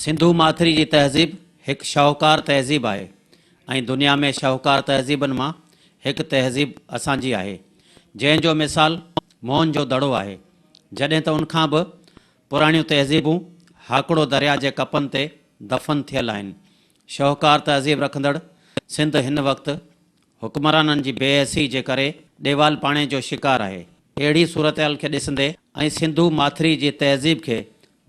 سنڌو ماٿري جي تهذيب هڪ شاهوڪار تهذيب آهي ۽ دنيا ۾ شاهوڪار تهذيبن مان هڪ تهذيب اسان جي آهي، جنهن جو مثال موهن جو دڙو آهي، جڏهن ته ان کان به پراڻيون تهذيبون هاڪڙو درياء جي ڪپن تي دفن ٿيل آهن. شاهوڪار تهذيب رکندڙ سنڌ هن وقت حڪمرانن جي بي حسي جي ڪري ڏيوال پاڻي جو شڪار آهي. اهڙي صورتحال کي ڏسندي ۽ سنڌو ماٿري جي تهذيب کي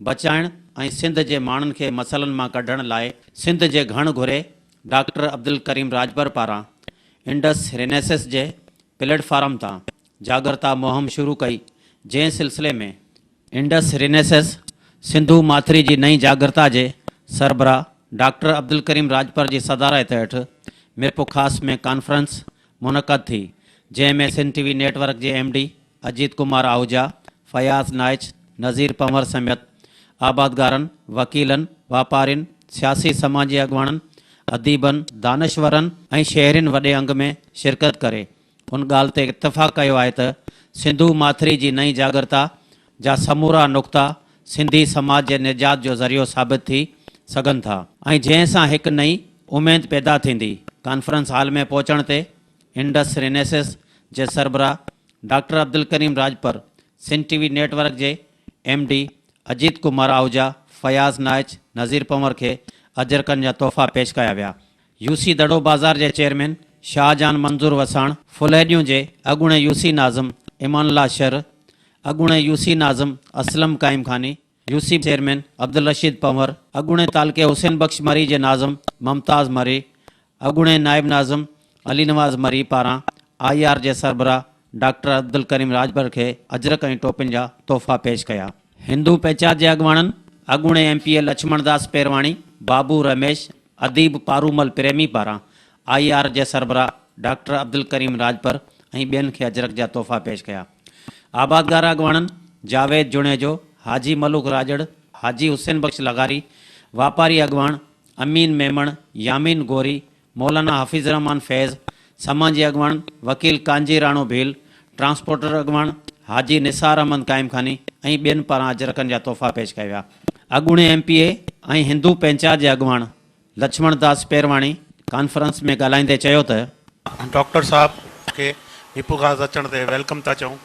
بچائڻ ۽ سنڌ جي ماڻهن کي مسئلن مان ڪڍڻ لاء سنڌ جي گهڻ گهري ڊاڪٽر عبدالڪريم راڄپر پاران انڊس رينيسس جي پليٽ فارم تان جاڳرتا مهم شروع ڪئي جنهن سلسلي ۾ انڊس رينيسس سنڌو ماٿري جي نئين جاڳرتا جي سربراهه ڊاڪٽر عبدالڪريم راڄپر جي صدارت هيٺ ميرپورخاص ۾ ڪانفرنس منعقد ٿي، جنهن ۾ Sindh T V network جي ايم ڊي اجيت ڪمار آهوجا، فياض نائچ، نذير پنهور سميت آبادگارن، وڪيلن، واپارين، سياسي سماجي اڳواڻن، اديبن، دانشورن ۽ شهرين وڏي انگ ۾ شرڪت ڪري ان ڳالهه تي اتفاق ڪيو آهي ته سنڌو ماٿري جي نئين جاڳرتا جا سمورا نقطا سنڌي سماج جي نجات جو ذريعو ثابت ٿي سگهن ٿا ۽ جنهن سان هڪ نئين اميد پيدا ٿيندي. ڪانفرنس هال ۾ پهچڻ تي انڊس رينيسس جي سربراهه doctor Abdulkarim Rajpar, Sindh T V network جي ايم ڊي اجيت ڪمار آهوجا، فياض نائچ، نذير پنور کي اجرڪن جا تحفا پيش ڪيا ويا. يو سي دڙو بازار جي چيئرمين شاهه جان منظور وساڻ، ڦلهڏيون جي اڳوڻي يو سي ناظم امان الله شر، اڳوڻي يو سي ناظم Aslam Qaimkhani, U C chairman Abdulrashid Panhwar, اڳوڻي تعلقي حسين بخش مري جي ناظم ممتاز مري، اڳوڻي نائب ناظم علي نواز مري پاران I R جي سربراهه ڊاڪٽر عبدالڪريم راڄپر کي اجرڪ ۽ ٽوپين جا تحفا پيش ڪيا. هندو پئنچات جي اڳواڻن اڳوڻي M P A Lachhman Das Pirwani, Babu Ramesh, اديب پارومل پريمي پاران I R جي سربراهه ڊاڪٽر عبدالڪريم راڄپر ۽ ٻين کي اجرڪ جا تحفا پيش ڪيا. آبادگار اڳواڻن جاويد جوڻيجو، حاجي ملوڪ راڄڙ، حاجي حسين بخش لغاري، واپاري اڳواڻ امين ميمڻ، يامين غوري، مولانا حفيظ الرحمان فيض، سماجي اڳواڻ وڪيل ڪانجي راڻو ڀيل، ٽرانسپورٽر اڳواڻ حاجي نثار احمد قائمخاني ۽ ٻين پاران اجرڪن جا تحفا پيش ڪيا ويا. اڳوڻي ايم پي اي ۽ هندو پئنچات جي اڳواڻ لڇمڻ داس پيرواڻي ڪانفرنس ۾ ڳالهائيندي چيو ته. ڊاڪٽر صاحب کي ميرپورخاص اچڻ تي welcome ٿا چئون.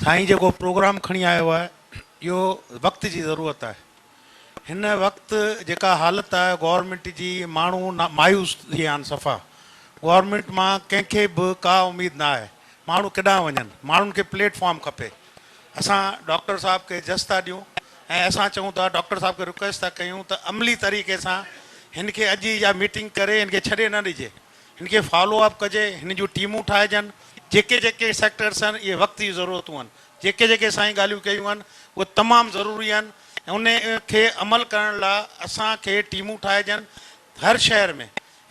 سائين جيڪو پروگرام کڻي آيو آهي اهو وقت جي ضرورت آهي. هن وقت جيڪا حالت آهي گورنمينٽ جي ماڻهو مايوس ٿي ويا آهن صفا گورنمينٽ مان ڪنهن کي به ڪا اميد نه آهي ماڻهو ڪيڏانهن وڃن ماڻهن کي پليٽ فارم کپي اسان ڊاڪٽر صاحب کي جس ٿا ڏيون ۽ اسان چئون ٿا ڊاڪٽر صاحب کي رڪويسٽ ٿا ڪيون ته عملي طريقي سان هن کي اڄ ئي اها ميٽنگ ڪري هن کي ڇڏي نه ڏجي هن کي فالو اپ ڪجي هن جون ٽيمون ٺاهجن جيڪي جيڪي سيڪٽرس آهن اهي وقت جي ضرورتون آهن جيڪي جيڪي سائين ڳالهيون ڪيون آهن اهي تمام ضروري آهن ۽ ان کي عمل ڪرڻ لاء اسان کي ٽيمون ٺاهجن هر شهر ۾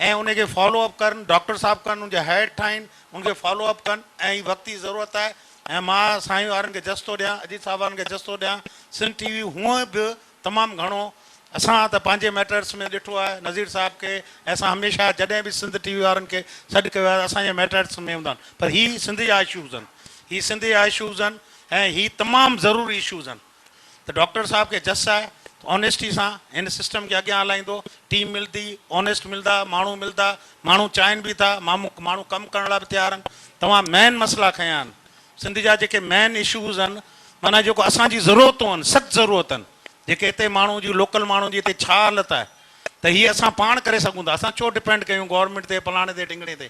۽ ان کي فالو اپ ڪرن ڊاڪٽر صاحب ڪن ان جا هيڊ ٺاهين ان کي فالو اپ ڪن ۽ هي وقت جي ضرورت آهي ۽ مان سائين وارن کي جس ٿو ڏيان اجيت صاحب وارن کي جس ٿو ڏيان سنڌ ٽي وي هونء به تمام گهڻو اسان ته پنهنجي ميٽرس ۾ ڏٺو آهي نذير صاحب کي ۽ اسان هميشه جڏهن به سنڌ ٽي وي وارن کي سڏ ڪيو آهي اسان جي ميٽرس ۾ هوندا آهن پر هي سنڌ جا اشوز آهن هي سنڌ جا اشوز آهن ۽ هي تمام ضروري اشوز آهن ته ڊاڪٽر صاحب کي جس آهي ته آنيسٽي سان هن سسٽم کي اڳيان هلائيندو ٽيم ملدي آنيسٽ ملدا ماڻهو ملدا ماڻهو چاهين به ٿا ماڻهو ڪم ڪرڻ لاء به تيار آهن توهان مين مسئلا کنيا آهن سنڌ جا جيڪي مين اشوز آهن معنيٰ جيڪو اسان جي ضرورتون آهن سخت ضرورت آهن جيڪي هتي ماڻهو جي لوڪل ماڻهو جي هتي ڇا حالت آهي ته هي اسان پاڻ ڪري سگهون ٿا اسان ڇو ڊپينڊ ڪيون گورنمينٽ تي فلاڻي تي ڍنگڻي تي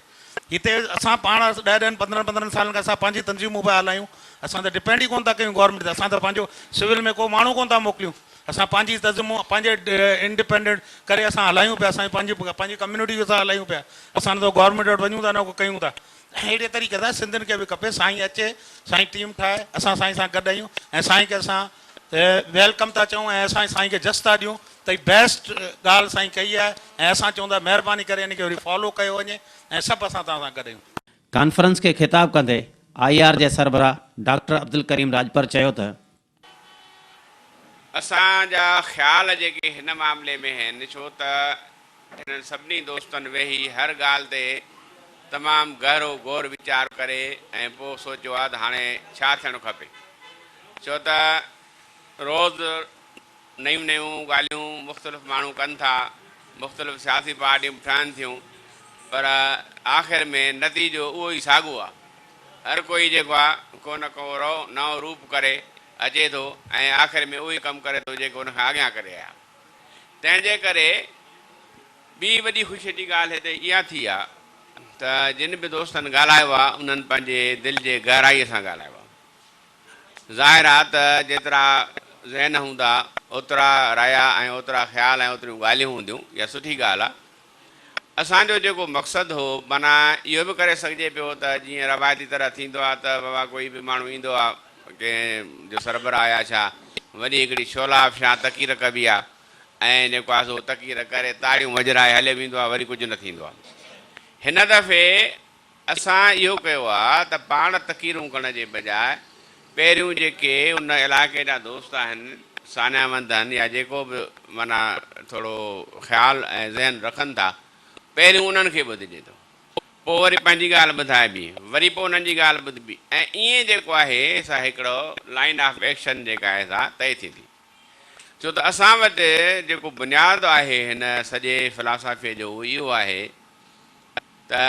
هتي اسان پاڻ ڏهه ڏهن پندرهن پندرهن سالن کان اسان پنهنجي تنظيمون پيا هلايون اسان ته ڊپينڊ ئي ڪونه ٿا ڪيون گورنمينٽ تي اسان ته پنهنجو سول ۾ ڪو ماڻهو ڪونه ٿا موڪليون اسان پنهنجي تنظيمون پنهنجي انڊيپينڊنٽ ڪري اسان هلايون پيا اسان پنهنجي پنهنجي ڪميونٽي جو اسان هلايون پيا اسان نه ته گورنمينٽ وٽ وڃون ٿا نه ڪو ڪيون ٿا اهڙي طريقي سان سنڌين کي به کپي سائين اچي سائين ٽيم ٺاهي اسان سائين سان گڏ آهيون ۽ سائين کي اسان welcome ٿا چئون ۽ اسان سائين کي جس ٿا ڏيون ته هي بيسٽ ڳالهه سائين ڪئي آهي ۽ اسان چئون ٿا مهرباني ڪري ان کي وري فالو ڪيو وڃي ۽ سڀ اسان توهان سان گڏ آهيون. ڪانفرنس کي خطاب ڪندي I R جي سربراهه ڊاڪٽر عبدالڪريم راڄپر چيو ته. اسان جا خيال جيڪي هن معاملي ۾ هن ڇو ته هنن سڀني دوستن ويهي هر ڳالهه تي تمام گهرو غور ويچار ڪري ۽ پوء سوچيو آهي ته هاڻي ڇا ٿيڻ کپي ڇو ته روز نيون نيون ڳالهيون مختلف ماڻهو ڪن ٿا، مختلف سياسي پارٽيون به ٺهن ٿيون پر آخر ۾ نتيجو اهو ئي ساڳو آ. هر ڪوئي جيڪو آ ڪو نه ڪو رو نئون روپ ڪري اچي ٿو ۽ آخر ۾ اهو ئي ڪم ڪري ٿو جيڪو ان کان اڳيان ڪري آيا. تنهن جي ڪري ٻي وڏي خوشي جي ڳالهه هتي اها ٿي آ ته جن به دوستن ڳالهايو آ انهن پنهنجي دل جي گهرائي سان ڳالهايو آ. ظاهر آ ته جيترا ذهن هوندا اوترا رايا ۽ اوترا خيال ۽ اوتريون ڳالهيون هونديون اها سٺي ڳالهه آ. اسان جو جيڪو مقصد هو معنيٰ اهو به ڪري سگهجي پيو ته جيئن روايتي طرح ٿيندو آ ته بابا ڪوئي به ماڻهو ايندو آ ڪنهن جو سربراهه يا ڇا وڏي هڪڙي شعله افشان تقرير ڪبي آ ۽ جيڪو آ سو تقرير ڪري تاڙيون وڄرائي هليو ويندو آ وري ڪجهه نه ٿيندو آ. هن دفعي اسان اهو ڪيو آ ته پاڻ تقريرون ڪرڻ جي بجاء پهريون جيڪي ان علائقي جا دوست آهن، ساڃاهه وند آهن يا جيڪو به معنيٰ ٿورو خيال ۽ ذهن رکن ٿا، پهريون انهن کي ٻڌجي ٿو. پوء وري پنهنجي ڳالهه ٻڌائبي، وري پوء انهن جي ڳالهه ٻڌبي ۽ ائين جيڪو آهي سا هڪڙو لائين آف ايڪشن جيڪا آهي سا طئي ٿيندي. ڇو ته اسان وٽ جيڪو بنياد آهي هن سڄي فلاسافيء جو اهو اهو آهي ته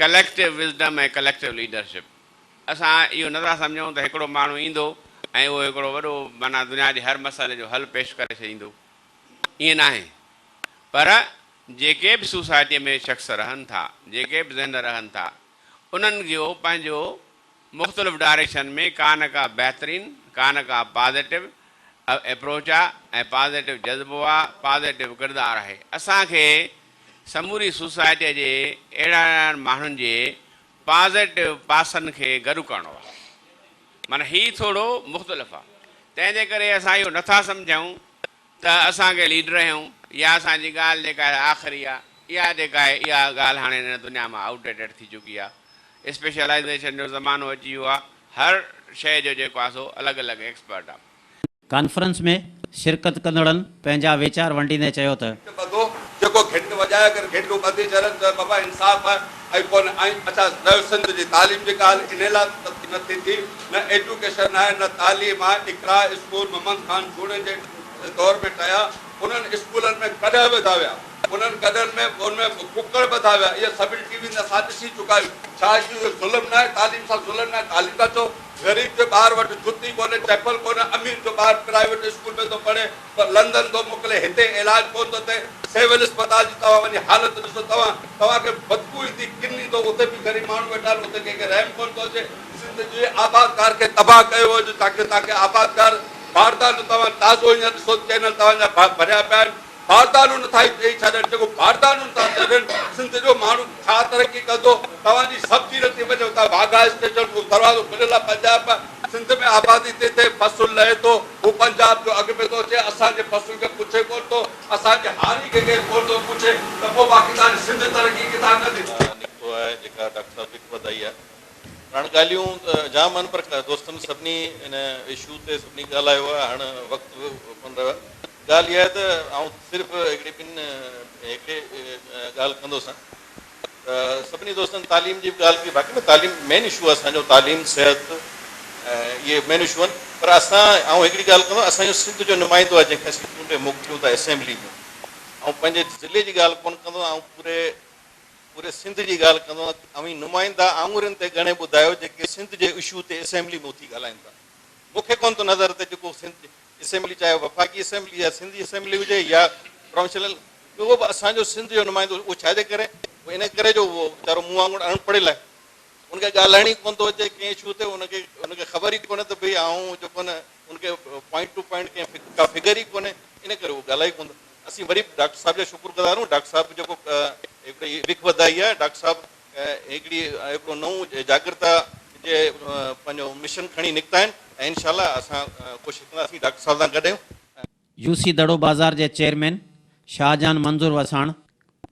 ڪليڪٽو وزڊم ۽ ڪليڪٽو ليڊرشپ. اسان اهو نه ٿا سمجهون ته هڪڙو ماڻهو ايندو ۽ اهو هڪڙو وڏو معنيٰ دنيا جي هر مسئلي جو حل پيش ڪري ڇڏيندو. ائين ناهي. پر جيڪي به سوسائٽيء ۾ شخص رهن ٿا، جيڪي به ذهن رهن ٿا، انهن جو پنهنجو مختلف ڊائريڪشن ۾ ڪا نه ڪا بهترين، ڪا نه ڪا پازيٽو ايپروچ آ ۽ پازيٽو جذبو آ، پازيٽو ڪردار آهي. اسان کي سموري سوسائٽيء جي اهڙن ماڻهن جي پازيٽو پاسن کي گڏ ڪرڻو آ. معنيٰ هي ٿورو مختلف آ. تنهن جي ڪري اسان اهو نه ٿا سمجهون ته اسان ڪي ليڊر آهيون يا اسان جي ڳالهه جيڪا آهي آخري آ. اها جيڪا آهي اها ڳالهه هاڻي هن دنيا مان آئوٽ ڊيٽيڊ ٿي چڪي آ. اسپيشلائيزيشن جو زمانو اچي ويو آ. هر شيء جو جيڪو آ سو الڳ الڳ ايڪسپرٽ آ. ڪانفرنس ۾ شرڪت ڪندڙن پنهنجا ويچار ونڊيندي چيو ته. گهنٽ ٻڌو، جيڪو گهنٽ وڄائي اگر گهنٽون ٻڌي ڇڏن ته بابا انصاف آهي ۽ ڪونه ۽ اڇا رهيو سنڌ جي تعليم جي ڳالهه انهي لاء ته نه ٿي ٿي نه ايجوڪيشن آهي نه تعليم آهي اقراء اسڪول محمد خان جوڻي جي دور ۾ ٺهيا انهن اسڪولن ۾ گڏهه وڌا ويا انهن گڏهن ۾ ان ۾ ڪڪڙ ٻڌا ويا اهي سڀني ٽي وي تي اسان ڏسي چڪا آهيون ڇا اهو ظلم ناهي تعليم سان ظلم ناهي تعليم ٿا چئو غريب جي ٻار وٽ جتي ڪونهي چئپل ڪونهي امير جو ٻار پرائيويٽ اسڪول ۾ ٿو پڙهي پر لندن ٿو موڪلي هتي علاج ڪونه ٿو ٿئي سول اسپتال جي توهان وڃي حالت ڏسو توهان توهان کي بدبو ايندي ڪن ايندو اتي به غريب ماڻهو ويٺا آهن اتي ڪنهن کي رحم ڪونه ٿو اچي سنڌ جي آبادگار کي تباهه ڪيو ويو جو تاڪي تاڪي آبادگار باردانو توهان تازو هينئر ڏسو چينل توهان جا ڀريا پيا آهن باردانو نٿا ئي ڏئي ڇڏن جيڪو باردانو نٿا ڇڏن سنڌ جو ماڻهو ڇا ترقي ڪندو توهان جي سبزي نٿي وڃي اتان واگها اسٽيشن اهو دروازو کليل آهي پنجاب سنڌ ۾ آبادي ٿي ٿئي فصل لهي ٿو هو پنجاب جو اڳ ۾ ٿو اچي اسان جي فصل کي پڇي ڪونه ٿو اسان جي هاري کي ڪير ڪونه ٿو پڇي ته پوء باقي توهان جي سنڌ ترقي ڪٿان ڪندي. نڪتو آهي جيڪا ڊاڪٽر صاحب وک وڌائي آهي هاڻ ڳالهيون ته جام آهن پر دوستن سڀني ان اشو تي سڀني ڳالهايو آهي هاڻ وقت به ڪونه رهيو آهي ڳالهه اها آهي ته آئون صرف هڪڙي ٻن هڪڙي ڳالهه ڪندوسان ته سڀني دوستن تعليم جي به ڳالهه ڪئي باقي نه تعليم مين اشو آهي اسان جو تعليم صحت اهي مين اشو آهن پر اسان آئون هڪڙي ڳالهه ڪندو اسان جو سنڌ جو نمائندو آهي جنهن کي اسين چونڊي موڪليون ٿا اسيمبلي ۾ آئون پنهنجي ضلعي جي ڳالهه ڪونه ڪندو آئون پوري پوري سنڌ جي ڳالهه ڪندو آهيان ته اوهين نمائندا آڱرين تي ڳڻي ٻڌايو جيڪي سنڌ جي اشو تي اسيمبلي ۾ اٿي ڳالهائين ٿا. مون کي ڪونه ٿو نظر اچي جيڪو سنڌ جي اسيمبلي چاهي وفاقي اسيمبلي يا سنڌ جي اسيمبلي هجي يا پراونشل اهو به اسان جو سنڌ جو نمائندو اهو ڇا جي ڪري اهو ان ڪري جو اهو ويچارو مون وانگر اڻ پڙهيل آهي ان کي ڳالهائڻ ئي ڪونه ٿو اچي ڪنهن اشو تي ان کي ان کي خبر ئي ڪونهي ته ڀئي آئون جيڪو نه ان کي پوائنٽ ٽو پوائنٽ ڪنهن ڪا فگر ئي ڪونهي ان ڪري اهو ڳالهائي ڪونه ٿو. اسين وري به ڊاڪٽر صاحب جا شڪر گذار آهيون ڊاڪٽر صاحب جيڪو هڪڙي وک وڌائي آهي ڊاڪٽر صاحب هڪڙي هڪڙو نئون جاڳرتا جي پنهنجو مشن کڻي نڪتا آهن ۽ انشاء الله اسان ڪوشش ڪنداسين ڊاڪٽر صاحب سان گڏ آهيون. يو سي دڙو بازار جي چيئرمين شاهجهان منظور وساڻ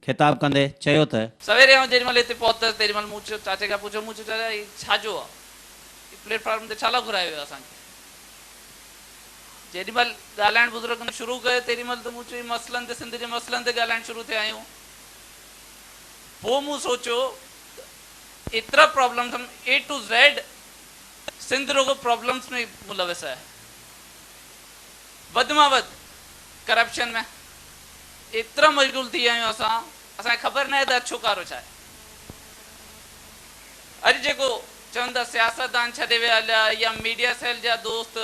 خطاب ڪندي چيو ته. سويري آئون جيڏي مهل هتي پهتس تيڏي مهل مون چاچي کان پڇيو مون چيو چاچا هي ڇا جو آ هي پليٽ فارم تي ڇا لاء گهرايو ويو اسان کي جيڏي مهل ڳالهائڻ بزرگن شروع ڪيو تيڏي مهل ته مون چيو مسئلن تي سنڌ جي مسئلن تي ڳالهائڻ شروع ٿيا آهيون پوء مون سوچيو ته ايترا پرابلمس هم اي ٽو زيڊ سنڌ رڳو پرابلمس ۾ ملوث آهي وڌ مان وڌ. ڪرپشن ۾ ايترا مشغول ٿي ويا آهيون اسان، اسان کي خبر ناهي ته اڇو ڪارو ڇا آهي. اڄ جيڪو چون ٿا سياستدان ڇڏي ويا هليا يا ميڊيا سيل جا دوست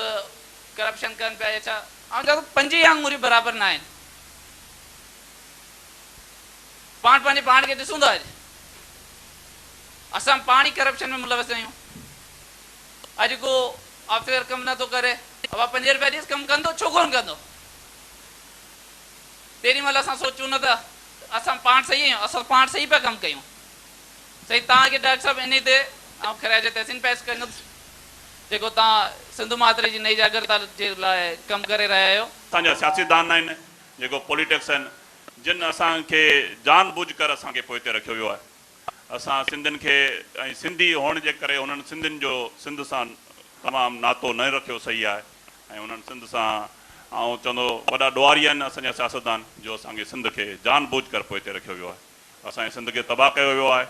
ڪرپشن ڪن پيا يا ڇا، آئون چوان ٿو پنج ئي آڱريون برابر ناهن. پاڻ پنهنجي پاڻ کي ڏسون ٿا اڄ اسان پاڻ ئي ڪرپشن ۾ ملوث آهيون. اڄ ڪو آفيسر ڪم نه ٿو ڪري، ابا پنج رپيا ڏيس ڪم ڪندو ڇو ڪونه ڪندو؟ تيڏي مهل اسان سوچون نه ته اسان پاڻ صحيح آهيون، اسان پاڻ صحيح پيا ڪم ڪيون. سائين توهان کي ڊاڪٽر صاحب انهي تي آئون خراج تحسين پيش ڪندس جيڪو توهان سنڌو ماٿري جي نئين جاڳرتا جي لاء ڪم ڪري رهيا آهيو. اسان جا سياسيدان آهن جيڪو پوليٽڪس آهن جن اسان کي جان بوجھ ڪر اسان کي پوئتي رکيو ويو آهي. اسان سنڌين کي ۽ سنڌي هئڻ جي ڪري هنن سنڌين جو سنڌ سان تمام ناتو نه رکيو صحيح آهي ۽ انهن سنڌ سان آئون چوندو وڏا ڏوهاري آهن اسان جا سياستدان جو اسان کي سنڌ کي جان بوجھ ڪر پوئتي رکيو ويو آهي اسان جي سنڌ کي تباهه ڪيو ويو آهي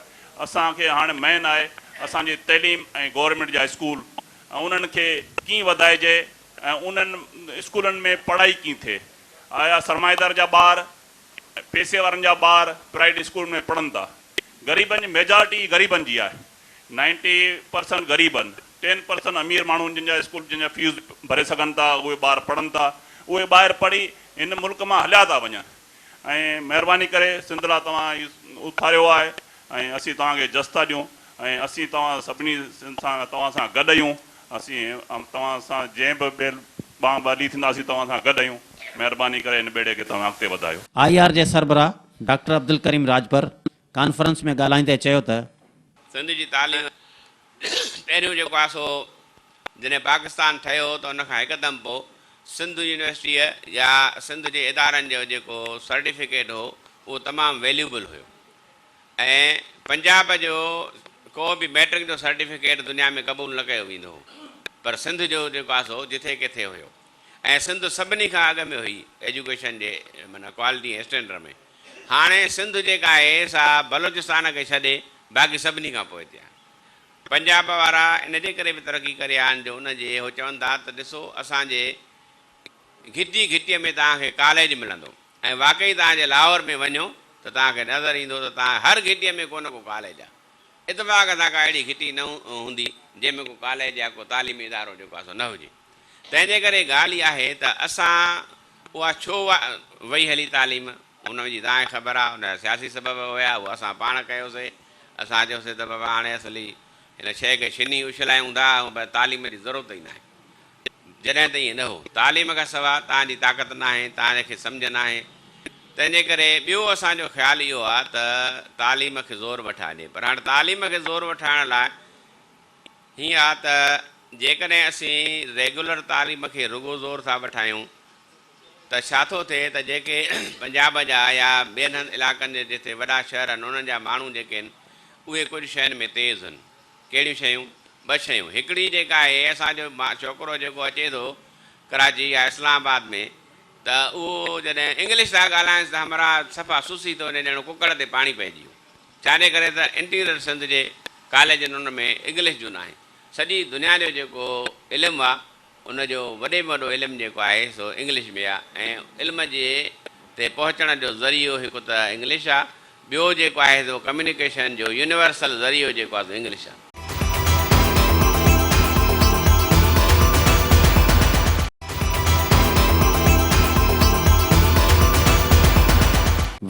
اسان کي هاڻي مين آهي اسان جي تعليم ۽ گورنمينٽ جا اسڪول ۽ انهن کي ڪيئن وڌائجي ۽ انهن اسڪولن ۾ پڙهائي ڪيئن ٿئي آيا سرمائيدار جا ٻار پئسي وارن جا ٻار پرائيويٽ اسڪولن ۾ پڙهن ٿا. غريبن جي ميجارٽي ئي غريبن جي آهي. نائنٽي پرسنٽ غريب آهن. ٽين پرسنٽ امير ماڻهو آهن جن جا اسڪول جن جا فيس ڀري سگهن ٿا اهي ٻار پڙهن ٿا. اهي ٻاهر پڙهي هن ملڪ مان هليا ٿا وڃن ۽ مهرباني ڪري سنڌ لاء توهان هي اٿاريو آهي ۽ اسين توهان کي جس ٿا ڏيون ۽ اسين توهان سڀني سان توهان سان گڏ آهيون. اسين توهان سان جنهن به ٻيل ٻانهن ٻلي ٿينداسين توهان سان گڏ آهيون مهرباني ڪري هن ٻيڙي کي توهان اڳتي وڌايو. I R جي سربراهه ڊاڪٽر عبدالڪريم راڄپر ڪانفرنس ۾ ڳالهائيندي چيو ته. سنڌ جي تعليم پهريون جيڪو آهي سو جڏهن پاڪستان ٺهيو ته ان کان هڪدم پوء سنڌ يونيورسٽيء يا سنڌ جي ادارن جو جيڪو سرٽيفڪيٽ هو اهو تمام ويليوبل هيو. ۽ پنجاب جو ڪو به مئٽرڪ جو سرٽيفڪيٽ دنيا ۾ قبول نه ڪيو ويندو هو پر سنڌ جو جيڪو آهي سو جٿي ڪٿي هيو ۽ سنڌ سڀني کان اڳ ۾ هئي ايجوڪيشن جي معنيٰ ڪوالٽي ۽ اسٽينڊر ۾ هاڻي سنڌ جيڪا آهي سا بلوچستان کي ڇڏي باقي سڀني کان پوئتي آهي پنجاب وارا ان جي ڪري به ترقي ڪري آيا آهن جو ان جي هو چون ٿا ته ڏسو اسان جي گهٽي گهٽيء ۾ توهان کي ڪاليج ملندو ۽ واقعي توهان جي لاهور ۾ وڃو ته توهان کي نظر ايندو ته توهان هر گهٽيء ۾ ڪو نه ڪو ڪاليج آهي. اتفاق سان ڪا اهڙي گهٽي نه هوندي جنهن ۾ ڪو ڪاليج يا ڪو تعليمي ادارو جيڪو آهي سو نه هجي. تنهن جي ڪري ڳالهه اها آهي ته اسان اها ڇو وئي هلي تعليم ان جي توهان کي خبر آهي ان جا سياسي سبب هيا اهو اسان پاڻ ڪيوسي. اسان چيوسي ته بابا هاڻي اصلي هن شيء کي ڇني اڇلايون ٿا ۽ تعليم جي ضرورت ئي ناهي. جڏهن ته ائين نه هو. تعليم کان سواء توهان جي طاقت ناهي، توهان کي سمجهه ناهي. تنهن جي ڪري ٻيو اسان جو خيال اهو آهي ته تعليم کي زور وٺائجي. پر هاڻ تعليم کي زور وٺائڻ لاء هيئن آهي ته جيڪڏهن اسين ريگيولر تعليم کي رڳو زور ٿا وٺايون ته ڇا ٿو ٿئي ته جيڪي پنجاب جا يا ٻين هنڌ علائقن جي جتي وڏا شهر آهن انهن جا ماڻهو جيڪي آهن اهي ڪجهه شين ۾ تيز آهن. ڪهڙيون شيون؟ ٻه شيون. هڪڙي جيڪا آهي اسان جو ڇوڪرو جيڪو اچي ٿو ڪراچي يا اسلام آباد ۾ ته اهو جڏهن انگلش ٿا ڳالهائينس ته همراهه صفا سسي ٿو وڃي ڄڻ ڪڪڙ تي پاڻي پئجي ويو. ڇاجي ڪري ته انٽيريئر سنڌ جي ڪاليجن ان ۾ انگلش جو ناهي. سڄي دنيا جو جيڪو علم آ ان جو وڏي ۾ وڏو علم جيڪو آهي سو انگلش ۾ آ ۽ علم جي تي پهچڻ جو ذريعو هڪ ته انگلش آ ٻيو جيڪو آهي سو ڪميونيڪيشن جو يونيورسل ذريعو جيڪو آ سو انگلش آ.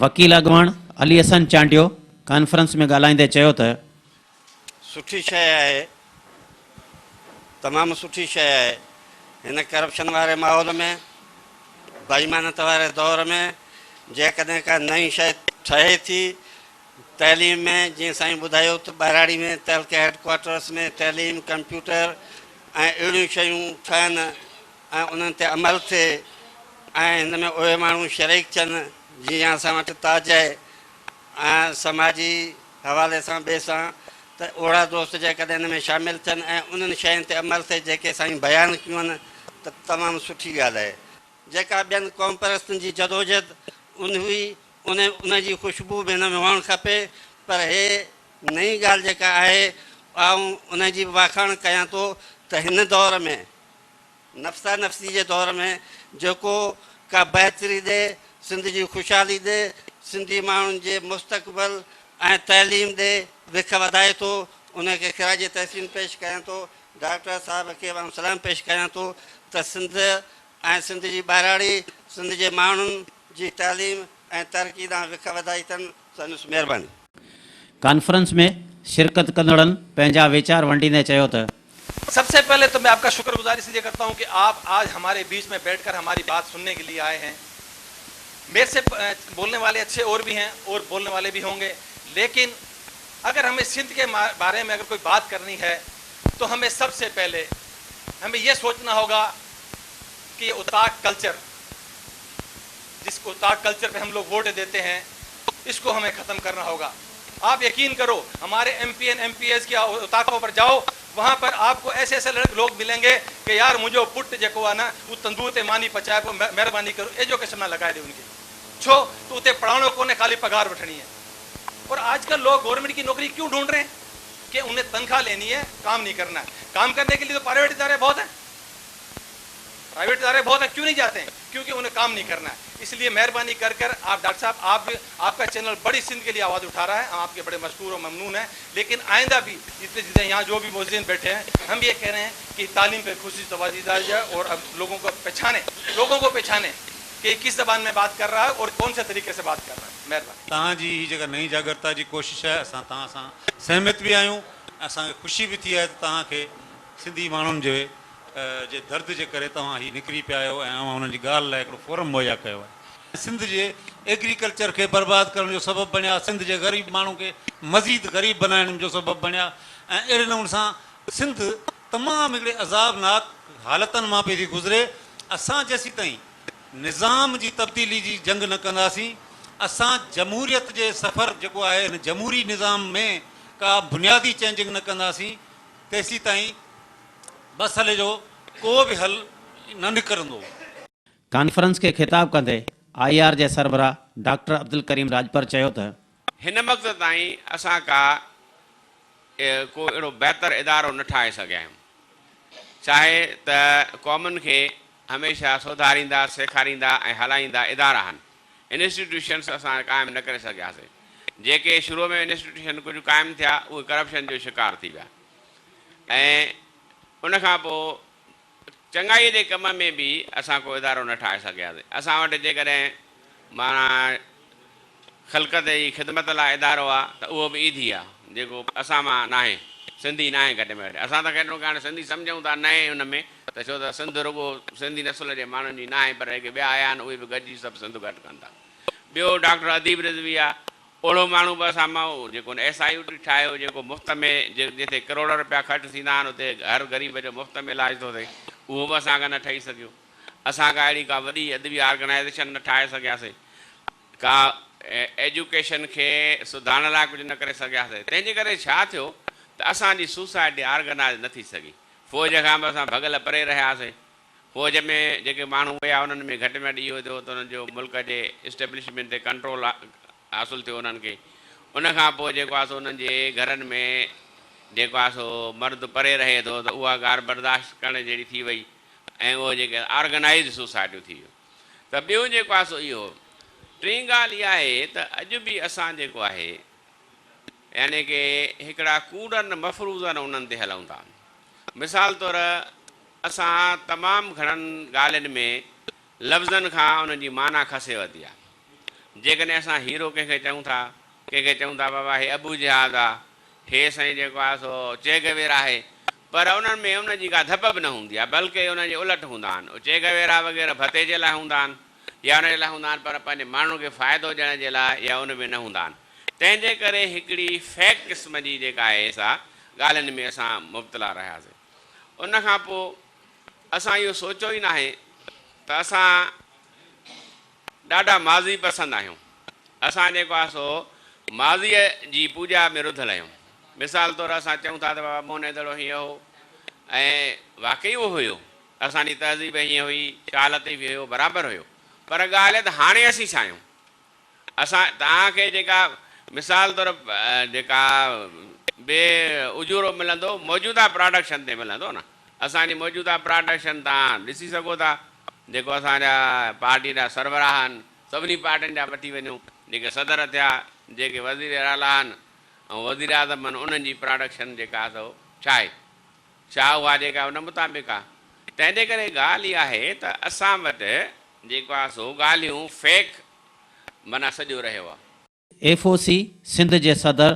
وڪيل اڳواڻ علي حسن چانڊيو ڪانفرنس ۾ ڳالهائيندي چيو ته. سٺي شيء آهي تمام سٺي شيء آهي هن ڪرپشن واري ماحول ۾ بيمانت واري دور ۾ جيڪڏهن ڪا نئين شيء ٺهي ٿي تعليم ۾ جيئن سائين ٻڌايو ته ٻهراڙي ۾ تعلقي هيڊ ڪوارٽرس ۾ تعليم ڪمپيوٽر ۽ اهڙيون شيون ٺهن ۽ انهن تي عمل ٿئي ۽ هن ۾ اهي ماڻهو شريڪ ٿين جيئن اسان وٽ تاج آهي ۽ سماجي حوالي سان ٻئي سان ته اهڙا دوست جيڪڏهن ان ۾ شامل ٿين ۽ انهن شين تي عمل ٿئي جيڪي سائين بيان ڪيون آهن ته تمام سٺي ڳالهه آهي. جيڪا ٻين قومپرستن جي جدوجھد ان هئي ان ان جي خوشبو به هن ۾ هئڻ کپي پر هي نئين ڳالهه جيڪا آهي آئون ان جي به واکاڻ ڪيان ٿو ته هن دور ۾ نفسا نفسي جي دور ۾ جيڪو ڪا بهتري ڏي، سنڌ جي خوشحالي ڏي، سنڌي ماڻهن جي مستقبل ۽ تعليم ڏي وک وڌائي ٿو، ان کي خراج تحسين پيش ڪيان ٿو. ڊاڪٽر صاحب کي به آئون سلام پيش ڪيان ٿو ته سنڌ ۽ سنڌ جي ٻهراڙي، سنڌ جي ماڻهن جي تعليم ۽ ترقي ڏانهن وک وڌائي اٿن. سندس مهرباني. ڪانفرنس ۾ شرڪت ڪندڙن پنهنجا ويچار ونڊيندي چيو ته. سب سي پهلي تو مين آپ ڪا شڪر گذار اس ليي ڪرتا هون ڪي آپ آج هماري بيچ مين بيٺ ڪر هماري بات سنني ڪي ليي آئي هين. ميري سي بولني والي اڇي اور بهي هين اور بولني والي بهي هونگي ليڪن اگر همي سنڌ ڪي باري مين اگر ڪوئي بات ڪرني هي تو همي سب سي پهلي همي يه سوچنا هوگا ڪي يه اوطاق ڪلچر جس اوطاق ڪلچر پي هم لوگ ووٽ ديتي هين اس ڪو همي ختم ڪرنا هوگا آپ يقين ڪرو هماري M P N M P As ڪي اوطاقون پر جائو وهان پر آپ ڪو ايسي ايسي لوگ ملينگي ڪي يار منهنجو پٽ جيڪو آ نه هو تندور تي ماني پچائي پيو مهرباني ڪرو ايجوڪيشن نه لڳائي ڏي ان کي ڇو ته اتي پڙهائڻو ڪونهي خالي پگهار وٺڻي هي اور آج ڪل لوگ گورنمينٽ ڪي نوڪري ڪيون ڍونڍ رهي هين ڪي انهي تنخواه ليني هي ڪام نهي ڪرنا هي ڪام ڪرني ڪي ليي تو پرائيويٽ اداري بهت هين. प्राइवेट इदारे बहुत हैं क्यों नहीं जाते हैं क्योंकि उन्हें काम नहीं करना है इसलिए मेहरबानी कर कर आप डॉक्टर साहब आप भी आपका चैनल बड़ी सिंध के लिए आवाज़ उठा रहा है हम आपके बड़े मशकूर और ममनून हैं लेकिन आइंदा भी जितने जितने यहाँ जो भी मुअज़्ज़िन बैठे हैं हम ये कह रहे हैं कि तालीम पे खुशी तवज्जो दी जाए और अब लोगों को पहचाने लोगों को पहचाने कि किस ज़बान में बात कर रहा है और कौन से तरीके से बात कर रहा है मेहरबानी। तव्हां जी ही जेका नई जागरता जी कोशिश आहे असां तव्हां सां सहमत बि आहियूं ऐं असांखे ख़ुशी बि थी आहे त तव्हांखे सिंधी माण्हुनि जे جي درد جي ڪري توهان هي نڪري پيا آهيو ۽ اوهان انهن جي ڳالهه لاء هڪڙو فورم مهيا ڪيو آهي. سنڌ جي ايگريڪلچر کي برباد ڪرڻ جو سبب بڻيا، سنڌ جي غريب ماڻهن کي مزيد غريب بنائڻ جو سبب بڻيا ۽ اهڙي نموني سان سنڌ تمام هڪڙي عذابناڪ حالتن مان پئي ٿي گذري. اسان جيسيتائين نظام جي تبديلي جي جنگ نه ڪنداسين، اسان جمهوريت جي سفر جيڪو آهي هن جمهوري نظام ۾ ڪا بنيادي چينجنگ نه ڪنداسين تيسيتائين مسئلي جو ڪو به حل نه نڪرندو. ڪانفرنس کي خطاب ڪندي I R جي سربراهه ڊاڪٽر عبدالڪريم راڄپر چيو ته. هن وقت تائين اسان ڪا ڪو اهڙو بهتر ادارو نه ٺاهي سگهيا آهيون. چاهي ته قومن کي هميشه سڌاريندا، سيکاريندا ۽ هلائيندا ادارا آهن. انسٽيٽيوشنس اسان قائم نه ڪري سگهياسين. جيڪي شروع ۾ انسٽيٽيوشن ڪجهه قائم ٿيا اهي ڪرپشن جو شڪار ٿي ويا. ۽ ان کان پوء چڱائيء جي ڪم ۾ به اسان ڪو ادارو نه ٺاهي سگهياسين. اسان وٽ جيڪڏهن معنيٰ خلقت جي خدمت لاء ادارو آ ته اهو به ايڌي آ، جيڪو اسان مان ناهي، سنڌي ناهي گهٽ ۾ گهٽ. اسان ته خير هاڻي سنڌي سمجهون ٿا نئين ان ۾ ته ڇو ته سنڌ رڳو سنڌي نسل جي ماڻهن جي ناهي پر جيڪي ٻيا آيا آهن اهي به گڏجي سڀ سنڌ گڏ ڪن ٿا. ٻيو ڊاڪٽر اديب رضوي آ، اهڙو ماڻهو به اسان مان هو جيڪو ايس I U ٽي ٺاهيو جيڪو مفت ۾ جتي ڪروڙ رپيا خرچ ٿيندا آهن اتي هر غريب جو مفت ۾ علاج ٿو ٿئي اهو به اسان کان نه ٺهي سگهيو اسان ڪا اهڙي ڪا وڏي ادبي آرگنائيزيشن نه ٺاهي سگهياسين ڪا ايجوڪيشن کي سڌارڻ لاء ڪجهه نه ڪري سگهياسين تنهن جي ڪري ڇا ٿيو ته اسان جي سوسائٽي آرگنائيز نه ٿي سگهي فوج کان به اسان ڀڳل پري رهياسين فوج ۾ جيڪي ماڻهو ويا انهن ۾ گهٽ ۾ گهٽ اهو ٿيو ته انهن جو ملڪ جي اسٽيبلشمينٽ تي ڪنٽرول حاصل ٿيو انهن کي ان کان پوء جيڪو آهي سو انهن جي گهرن ۾ جيڪو آهي سو مرد پري رهي ٿو ته اها ڳالهه برداشت ڪرڻ جهڙي ٿي وئي ۽ اهو جيڪي آرگنائيزڊ سوسائٽيون ٿي ويون ته ٻيو جيڪو آهي سو اهو ٽين ڳالهه اها آهي ته اڄ به اسان جيڪو آهي يعني ڪي هڪڙا ڪوڙن مفروضن انهن تي هلون ٿا مثال طور اسان تمام گهڻن ڳالهين ۾ لفظن کان انهن جي معنيٰ کسي ورتي آهي. جيڪڏهن اسان هيرو ڪنهن کي چئون ٿا، ڪنهن کي چئون ٿا بابا هي ابو جهاد آ، هي سائين جيڪو آهي سو چيگويرا آهي، پر انهن ۾ ان جي ڪا ڌپ به نه هوندي آهي، بلڪه انهن جي الٽ هوندا آهن. چيگويرا وغيره ڀتي جي لاء هوندا آهن يا ان جي لاء هوندا آهن پر پنهنجي ماڻهن کي فائدو ڏيڻ جي لاء يا ان ۾ نه هوندا آهن. تنهن جي ڪري هڪڙي فيڪ قسم جي جيڪا آهي سا ڳالهين ۾ اسان مبتلا رهياسين. ان کان پوء اسان اهو سوچيو ئي ناهي ته اسان ڏاڍا ماضي پسند آهيون. اسان جيڪو آهي سو ماضيء جي پوڄا ۾ رڌل آهيون. مثال طور اسان چئون ٿا ته بابا موهن دڙو هيئن هو ۽ واقعي اهو هيو. اسان جي تهذيب هيئن هئي، شاهه لطيف هيو، برابر هيو. پر ڳالهه ته هاڻي اسين ڇا آهيون؟ اسان توهان کي جيڪا مثال طور جيڪا به اجورو ملندو موجوده پراڊڪشن تي ملندو نه اسان جي موجوده پراڊڪشن توهان ڏسي سگهو ٿا جيڪو اسان جا پارٽي جا سربراهه آهن، سڀني پارٽين جا وٺي وڃو، جيڪي صدر ٿيا، جيڪي وزير اعليٰ آهن ۽ وزيراعظم آهن، انهن جي پراڊڪشن جيڪا آهي سو ڇا آهي؟ ڇا اها جيڪا ان مطابق آهي؟ تنهن جي ڪري ڳالهه اها آهي ته اسان وٽ جيڪو آهي سو ڳالهيون فيڪ معنيٰ سڄو رهيو آهي. ايف او سي سنڌ جي صدر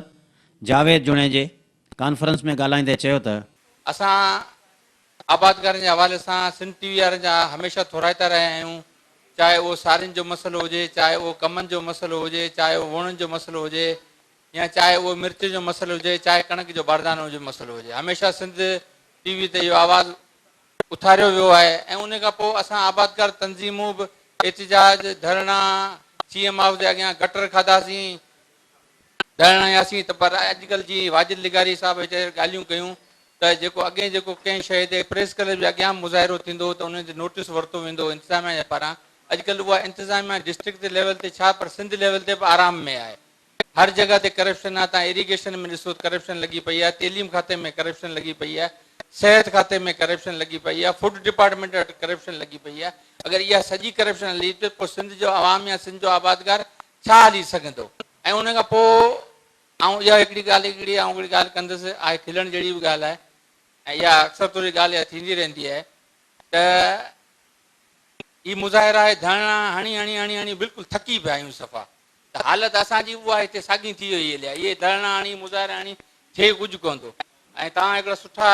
جاويد جوڻيجي ڪانفرنس ۾ ڳالهائيندي چيو ته. اسان آبادگارن جي حوالي سان سنڌ ٽي وي وارن جا هميشه ٿورائتا رهيا آهيون چاهي اهو سارين جو مسئلو هجي چاهي اهو ڪمن جو مسئلو هجي چاهي اهو ووڻن جو مسئلو هجي يا چاهي اهو مرچ جو مسئلو هجي چاهي ڪڻڪ جو باردانو جو مسئلو هجي هميشه سنڌ ٽي وي تي اهو آواز اٿاريو ويو آهي ۽ ان کان پوء اسان آبادگار تنظيمون به احتجاج، ڌرڻا، سي ايم هائوس جي اڳيان گٽر کاڌاسين، ڌرڻا هنياسين ته پر اڄڪلهه جيئن واجد لغاري صاحب هتي ڳالهيون ڪيون ته جيڪو اڳئين جيڪو ڪنهن شيء تي پريس ڪلب جي اڳيان مظاهرو ٿيندو هو ته ان تي نوٽيس ورتو ويندو هو انتظاميا جي پاران اڄڪلهه اها انتظاميا ڊسٽرڪٽ جي ليول تي ڇا پر سنڌ ليول تي به آرام ۾ آهي. هر جڳهه تي ڪرپشن آهي تان ايريگيشن ۾ ڏسو ته ڪرپشن لڳي پئي آهي تعليم کاتي ۾ ڪرپشن لڳي پئي آهي صحت کاتي ۾ ڪرپشن لڳي پئي آهي فوڊ ڊپارٽمينٽ وٽ ڪرپشن لڳي پئي آهي اگر اها سڄي ڪرپشن هلي ته پوء سنڌ جو عوام يا سنڌ جو آبادگار ڇا هلي سگهندو ۽ ان کان پوء آئون اها هڪڙي ڳالهه هڪڙي آئون هڪڙي ڳالهه ڪندس آهي کلڻ جهڙي به ڳالهه آهي ۽ اها اڪثر طور ڳالهه اها ٿيندي رهندي آهي ته هي مظاهرا هي ڌرڻا هڻي هڻي هڻي هڻي بلڪل ٿڪي پيا آهيون صفا ته حالت اسان جي اها هتي ساڳي ٿي وئي هلي آهي. اهي ڌرڻا هڻي مظاهرا هڻي ٿئي ڪجهه ڪونه ٿو ۽ توهان هڪڙا سٺا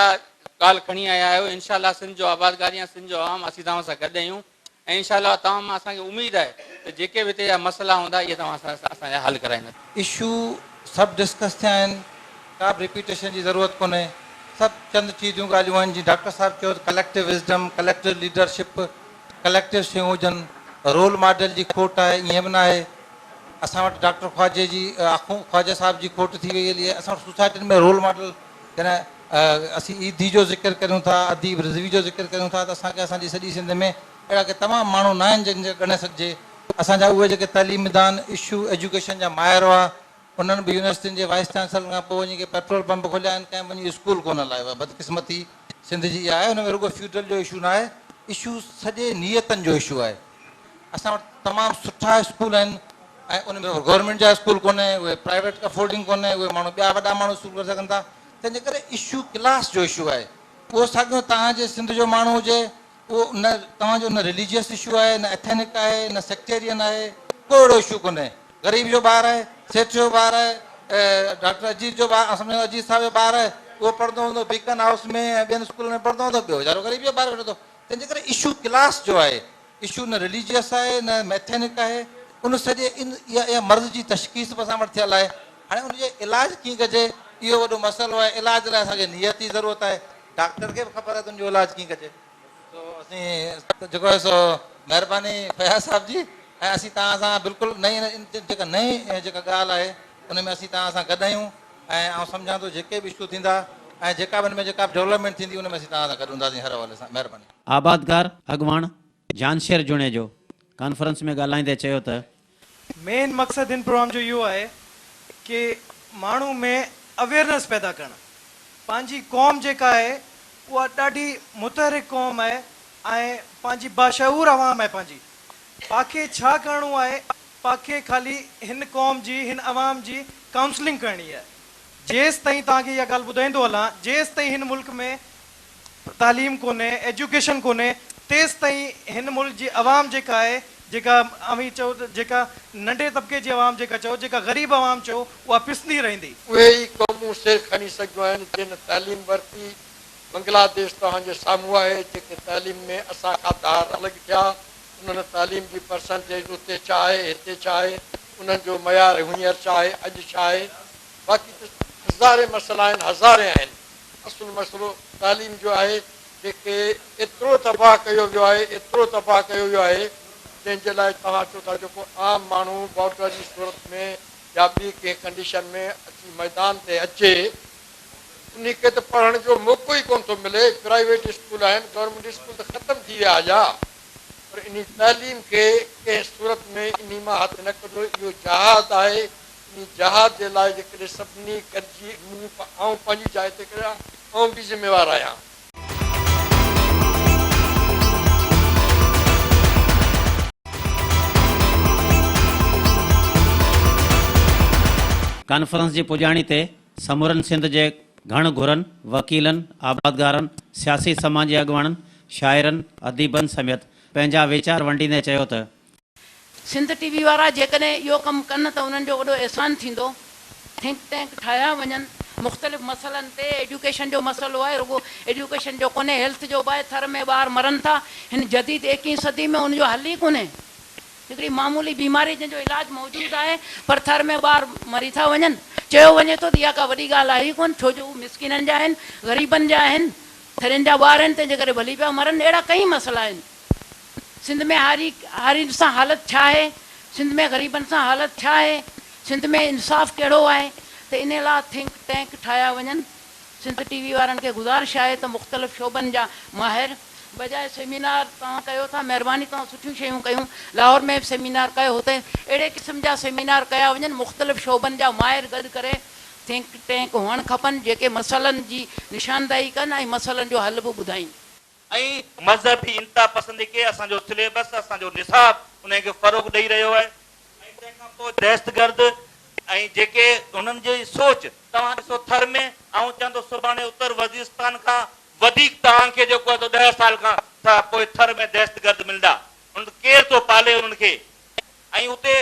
ڳالهه کڻي آيا آهيو انشاء الله سنڌ جو آبادگار يا سنڌ جو عوام اسين توهان سان گڏ آهيون ۽ انشاء الله توهان مان اسان کي اميد آهي ته جيڪي به هتي جا مسئلا هوندا اهي توهان سان اسان جا حل ڪرائيندا. اشو سڀ ڊسڪس ٿيا آهن ڪا به ريپيٽيشن جي ضرورت ڪونهي سڀ چند چيزون ڳالهيون آهن جيئن ڊاڪٽر صاحب چيو ته collective wisdom collective leadership collective شيون هجن، رول ماڊل جي کوٽ آهي، ائين به ناهي اسان وٽ ڊاڪٽر خواجي جي آخون خواجه صاحب جي کوٽ ٿي وئي هلي آهي، اسان وٽ سوسائٽين ۾ رول ماڊل جڏهن اسين ايڌي جو ذڪر ڪريون ٿا، اديب رضوي جو ذڪر ڪريون ٿا ته اسان کي اسان جي سڄي سنڌ ۾ اهڙا ڪي تمام ماڻهو ناهن جن کي ڳڻي سگهجي، اسان جا اهي جيڪي تعليمدان اشو ايجوڪيشن جا ماهر هئا انهن به يونيورسٽين جي وائيس چانسلرن کان پوء وڃي ڪي پيٽرول پمپ کوليا آهن، ڪنهن به وڃي اسڪول ڪونه هلايو آهي، بدقسمتي سنڌ جي اها آهي، ان ۾ رڳو فيوڊل جو اشو ناهي، اشو سڄي نيتن جو اشو آهي. اسان وٽ تمام سٺا اسڪول آهن ۽ ان ۾ گورنمينٽ جا اسڪول ڪونهي، اهي پرائيويٽ افورڊنگ ڪونهي، اهي ماڻهو ٻيا وڏا ماڻهو اسڪول ڪري سگهن ٿا، تنهن جي ڪري اشو ڪلاس جو اشو آهي، اهو ساڳيو توهان جي سنڌ جو ماڻهو هجي اهو نه توهان جو نه رليجيس اشو آهي نه ايٿينڪ آهي نه سيڪٽيرين آهي ڪو اهڙو اشو ڪونهي غريب جو ٻار آهي سيٺ جو ٻار آهي ڊاڪٽر اجيت جو ٻار سمجهو اجيت صاحب جو ٻار آهي اهو پڙهندو هوندو بيڪن هائوس ۾ ۽ ٻين اسڪولن ۾ پڙهندو هوندو ٻيو ويچارو غريب جو ٻار ويٺو هوندو تنهن جي ڪري اشو ڪلاس جو آهي اشو نه رليجيس آهي نه ايٿينڪ آهي ان سڄي ان اها مرض جي تشخيص به اسان وٽ ٿيل آهي هاڻي ان جو علاج ڪيئن ڪجي اهو وڏو مسئلو آهي علاج لاء اسان کي نيت جي ضرورت آهي ڊاڪٽر کي به خبر آهي ته ان جو علاج ڪيئن ڪجي. سو اسين جيڪو آهي سو مهرباني فياض صاحب جي ۽ اسين توهان سان بلڪل نئين جيڪا نئين جيڪا ڳالهه آهي ان ۾ اسين توهان سان گڏ آهيون ۽ آئون سمجهان ٿو جيڪي به اشو ٿيندا ۽ جيڪا به ان ۾ جيڪا به ڊولپمينٽ ٿيندي ان ۾ اسين توهان سان گڏ هونداسين هر حوالي سان مهرباني. آبادگار اڳواڻ جانشير جوڻيجو ڪانفرنس ۾ ڳالهائيندي چيو ته. مين مقصد هن پروگرام جو اهو آهي ڪي ماڻهو ۾ اويئرنيس پيدا ڪرڻ. پنهنجي قوم جيڪا آهي اها ڏاڍي متحرڪ قوم آهي ۽ پنهنجي باشعور عوام آهي پنهنجي. پاکي ڇا ڪرڻو آهي پاکي خالي هن قوم جي هن عوام جي ڪائونسلنگ ڪرڻي آهي. جيستائين توهان کي اها ڳالهه ٻڌائيندو هلان جيستائين هن ملڪ ۾ تعليم ڪونهي، ايجوڪيشن ڪونهي، تيستائين هن ملڪ جي عوام جيڪا آهي، جيڪا اوهين چئو ته جيڪا ننڍي طبقي جي عوام جيڪا چئو، جيڪا غريب عوام چئو، اها پسندي رهندي. اهي ئي قومون سر کڻي سگهيون آهن جن تعليم ورتي. بنگلاديش توهان جي سامهون آهي، جيڪي تعليم ۾ اسان کان ڌار الڳ ٿيا، انهن تعليم جي پرسنٽيج اتي ڇا آهي، هتي ڇا آهي، انهن جو معيار هينئر ڇا آهي، اڄ ڇا آهي. باقي ته هزارين مسئلا آهن، هزارين آهن. اصل مسئلو تعليم جو آهي جنهن کي ايترو تباهه ڪيو ويو آهي، ايترو تباهه ڪيو ويو آهي جنهن جي لاء توهان چئو ٿا جيڪو عام ماڻهو بارڊر جي صورت ۾ يا ٻي ڪنهن ڪنڊيشن ۾ اچي ميدان تي اچي انهي کي ته پڙهڻ جو موقعو ئي ڪونه ٿو ملي، پرائيويٽ اسڪول آهن، گورنمينٽ اسڪول ته ختم ٿي ويا هليا پر انهي تعليم کي ڪنهن صورت ۾ انهي مان هٿ نه ڪڍو اهو جهاد آهي انهي جهاد جي لاء جيڪڏهن سڀني گڏجي مون آئون پنهنجي جاء تي ڪريان آئون به ذميوار آهيان. ڪانفرنس جي پڄاڻي تي سمورن سنڌ جي گهڻ گهرن، وڪيلن، آبادگارن، سياسي سماجي اڳواڻن، شاعرن، اديبن سميت پنهنجا ويچار ونڊيندي چيو ته. سنڌ ٽي وي وارا جيڪڏهن اهو ڪم ڪن ته انهن جو وڏو احسان ٿيندو. ٿنڪ ٽينڪ ٺاهيا وڃن مختلف مسئلن تي، ايجوڪيشن جو مسئلو آهي رڳو ايجوڪيشن جو ڪونهي هيلٿ جو به آهي، ٿر ۾ ٻار مرن ٿا هن جديد ايڪيهين صدي ۾ ان جو حل ئي ڪونهي. هڪڙي معمولي بيماري جنهن جو علاج موجود آهي پر ٿر ۾ ٻار مري ٿا وڃن. چيو وڃي ٿو ته اها ڪا وڏي ڳالهه آهي ئي ڪونه ڇو جو هو مسڪينن جا آهن، غريبن جا آهن، ٿرين جا ٻار آهن تنهن جي ڪري ڀلي پيا مرن. اهڙا ڪئين مسئلا آهن. سنڌ ۾ هاري هارين سان حالت ڇا آهي؟ سنڌ ۾ غريبن سان حالت ڇا آهي؟ سنڌ ۾ انصاف ڪهڙو آهي؟ ته انهي لاء ٿنڪ ٽينڪ ٺاهيا وڃن. سنڌ ٽي وي وارن کي گذارش آهي ته مختلف شعبن جا ماهر بجاء سيمينار توهان ڪيو ٿا مهرباني توهان سٺيون شيون ڪيون لاهور ۾ به سيمينار ڪيو هتي اهڙي قسم جا سيمينار ڪيا وڃن مختلف شعبن جا ماهر گڏ ڪري ٿنڪ ٽينڪ هئڻ کپن جيڪي مسئلن جي نشاندهي ڪن ۽ مسئلن جو حل به ٻڌائين. ۽ مذهبي انتها پسندي کي اسان جو سليبس اسان جو نصاب انهي کي فروغ ڏئي رهيو آهي ۽ تنهن کان پوء دهشتگرد ۽ جيڪي انهن جي سوچ توهان ڏسو ٿر ۾ آئون چوان ٿو سڀاڻي اتر وزيرستان کان وڌيڪ توهان کي جيڪو آهي سو ڏهه سال کان پوء ٿر ۾ دهشتگرد ملندا انهن ڪير ٿو پالي انهن کي ۽ اتي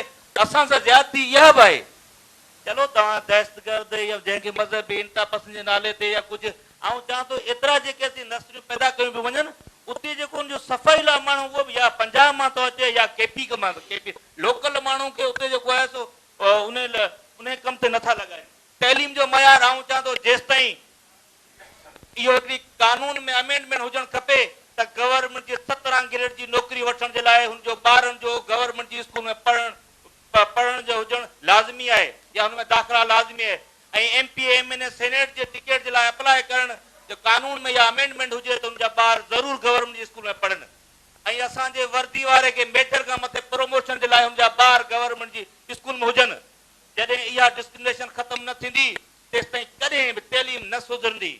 اسان سان زيادتي اها به آهي چلو توهان دهشتگرد يا جنهن کي مذهبي انتها پسند جي نالي تي يا ڪجهه آئون چوان ٿو ايترا جيڪي اسين نرسريون پيدا ڪيون پيون وڃن اتي جيڪو ان جو صفائي لاء ماڻهو اهو به يا پنجاب مان ٿو اچي يا ڪي پي مان ڪي پي لوڪل ماڻهو کي اتي جيڪو آهي سو انهي انهي ڪم تي نٿا لڳائين تعليم جو معيار آئون چوان ٿو جيستائين اهو هڪڙي قانون ۾ امينڊمينٽ هجڻ کپي ته گورنمينٽ جي 17 گريڊ جي نوڪري وٺڻ جي لاء هن جو ٻارن جو گورنمينٽ جي اسڪول ۾ پڙهڻ پڙهڻ جو هجڻ لازمي آهي يا هن ۾ داخلا لازمي آهي ۽ M P A M N A senate جي ٽڪيٽ جي لاء اپلاء ڪرڻ جو قانون ۾ اها امينڊمينٽ هجي ته ان جا ٻار ضرور گورنمينٽ جي اسڪول ۾ پڙهن ۽ اسان جي وردي واري کي ميجر کان مٿي پروموشن جي لاء هن جا ٻار گورنمينٽ جي اسڪول ۾ هجن جڏهن اها ڊسڪرمنيشن ختم نه ٿيندي تيستائين ڪڏهن به تعليم نه سڌرندي.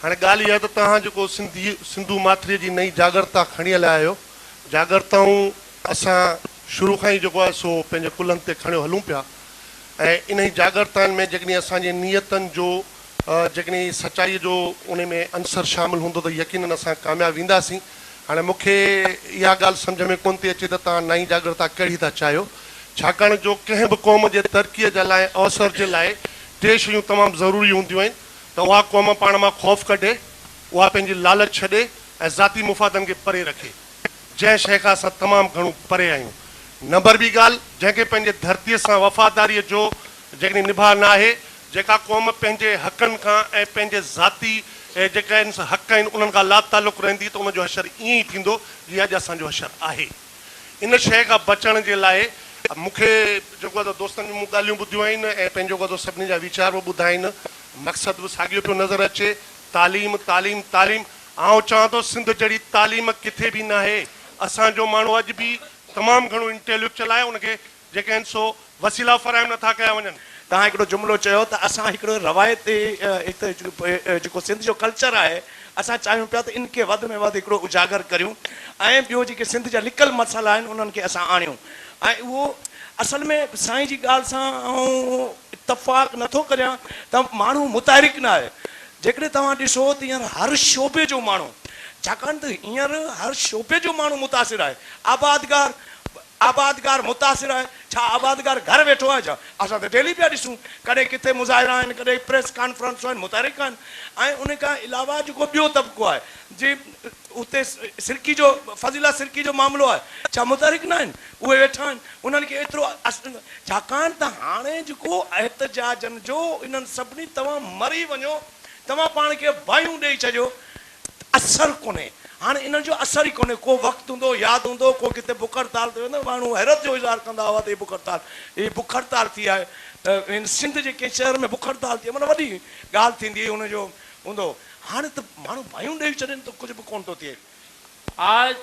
هاڻي ڳالهه اها آهي ته توهان جيڪو سنڌي سنڌو ماٿريء جي نئين جاڳرتا کڻي هليا آهيو، جاڳرتائون اسان شروع کان ئي جيڪو آهي سو پنهنجي ڪلهن تي کڻيو هلون پيا ۽ انهي جاڳرتائن ۾ جيڪڏهن اسان جي نيتن جو جيڪڏهن سچائيء جو انهي ۾ عنصر شامل هوندو ته يقينن اسان ڪامياب وينداسين. هاڻي مون کي اها ڳالهه سمجهه ۾ ڪونه ٿي اچي ته توهان نئين جاڳرتا ڪهڙي ٿا چاهيو، ڇاڪاڻ جو ڪنهن به قوم جي ترقيء جي لاء ۽ اوسر جي لاء ٽي شيون تمام ضروري هونديون آهن ته اها قوم پاڻ مان خوف ڪڍي، اها پنهنجي لالچ ڇڏي ۽ ذاتي مفادن کي پري رکي، جنهن شيء کان اسان تمام گهڻو پري آهيون. نمبر ٻي ڳالهه، جنهن کي پنهنجي ڌرتيء سان وفاداريء جو جيڪڏهن نڀاء نه آهي، جيڪا قوم پنهنجي حقن کان ۽ پنهنجي ذاتي جيڪي حق آهن انهن کان لاتعلق رهندي ته ان جو حشر ائين ئي ٿيندو جيئن اڄ اسان جو حشر آهي. ان شيء کان بچڻ جي لاء مون کي جيڪو آهي دوستن جون مون ڳالهيون ٻڌيون آهن ۽ پنهنجو جيڪو آهي سڀني جا ويچار به ٻڌا آهن مقصد به ساڳيو پيو نظر اچي تعليم تعليم تعليم آئون چوان ٿو سنڌ جهڙي تعليم ڪٿي به ناهي اسان جو ماڻهو اڄ به تمام گهڻو انٽيليڪچل آهي ان کي جيڪي آهن سو وسيلا فراهم نه ٿا ڪيا وڃن. توهان هڪڙو جملو چيو ته اسان هڪڙو روايتي هت جيڪو سنڌ جو ڪلچر آهي اسان چاهيون پيا ته ان کي وڌ ۾ وڌ هڪڙو اجاگر ڪريون ۽ ٻيو جيڪي سنڌ جا لڪل مسئلا آهن انهن کي اسان آڻيون ۽ اهو اصل ۾ سائين جي ڳالهه سان آئون اتفاق نه ٿو ڪريان ته ماڻهو متحرڪ نه آهي جيڪڏهن توهان ڏسو ته هينئر هر شعبي جو ماڻهو ڇاڪاڻ ته هينئر هر شعبي جو ماڻهو متاثر آهي آبادگار آبادگار متاثر آهي ڇا آبادگار گهر ويٺو آهي ڇا اسان ته ڊيلي پيا ڏسون ڪڏهن ڪٿي مظاهرا آهن ڪڏهن پريس ڪانفرنسون آهن متحرڪ آهن ۽ ان کان علاوه جيڪو ٻيو طبقو آهي جي اتي سرڪي جو فضيلا سرڪي جو معاملو آهي ڇا متحرڪ نه آهن اهي ويٺا آهن انهن کي ايترو ڇاڪاڻ ته هاڻي جيڪو احتجاجن جو انهن سڀني توهان مري وڃو توهان پاڻ کي باهيون ڏئي ڇڏيو اثر ڪونهي. هاڻي انهن جو اثر ئي ڪونهي. ڪو وقت هوندو هو، ياد هوندو هو، ڪو ڪٿي بک هڙتال تي ويندو هو، ماڻهو حيرت جو اظهار ڪندا هئا ته هي بک هڙتال، هي بک هڙتال ٿي آهي. هن سنڌ جي ڪنهن شهر ۾ بک هڙتال ٿي آهي، معنيٰ وڏي ڳالهه ٿيندي هئي، ان جو هوندو هو. هاڻي ته ماڻهو باهيون ڏيئي ڇڏين ته ڪجهه به ڪونه ٿو ٿئي. آج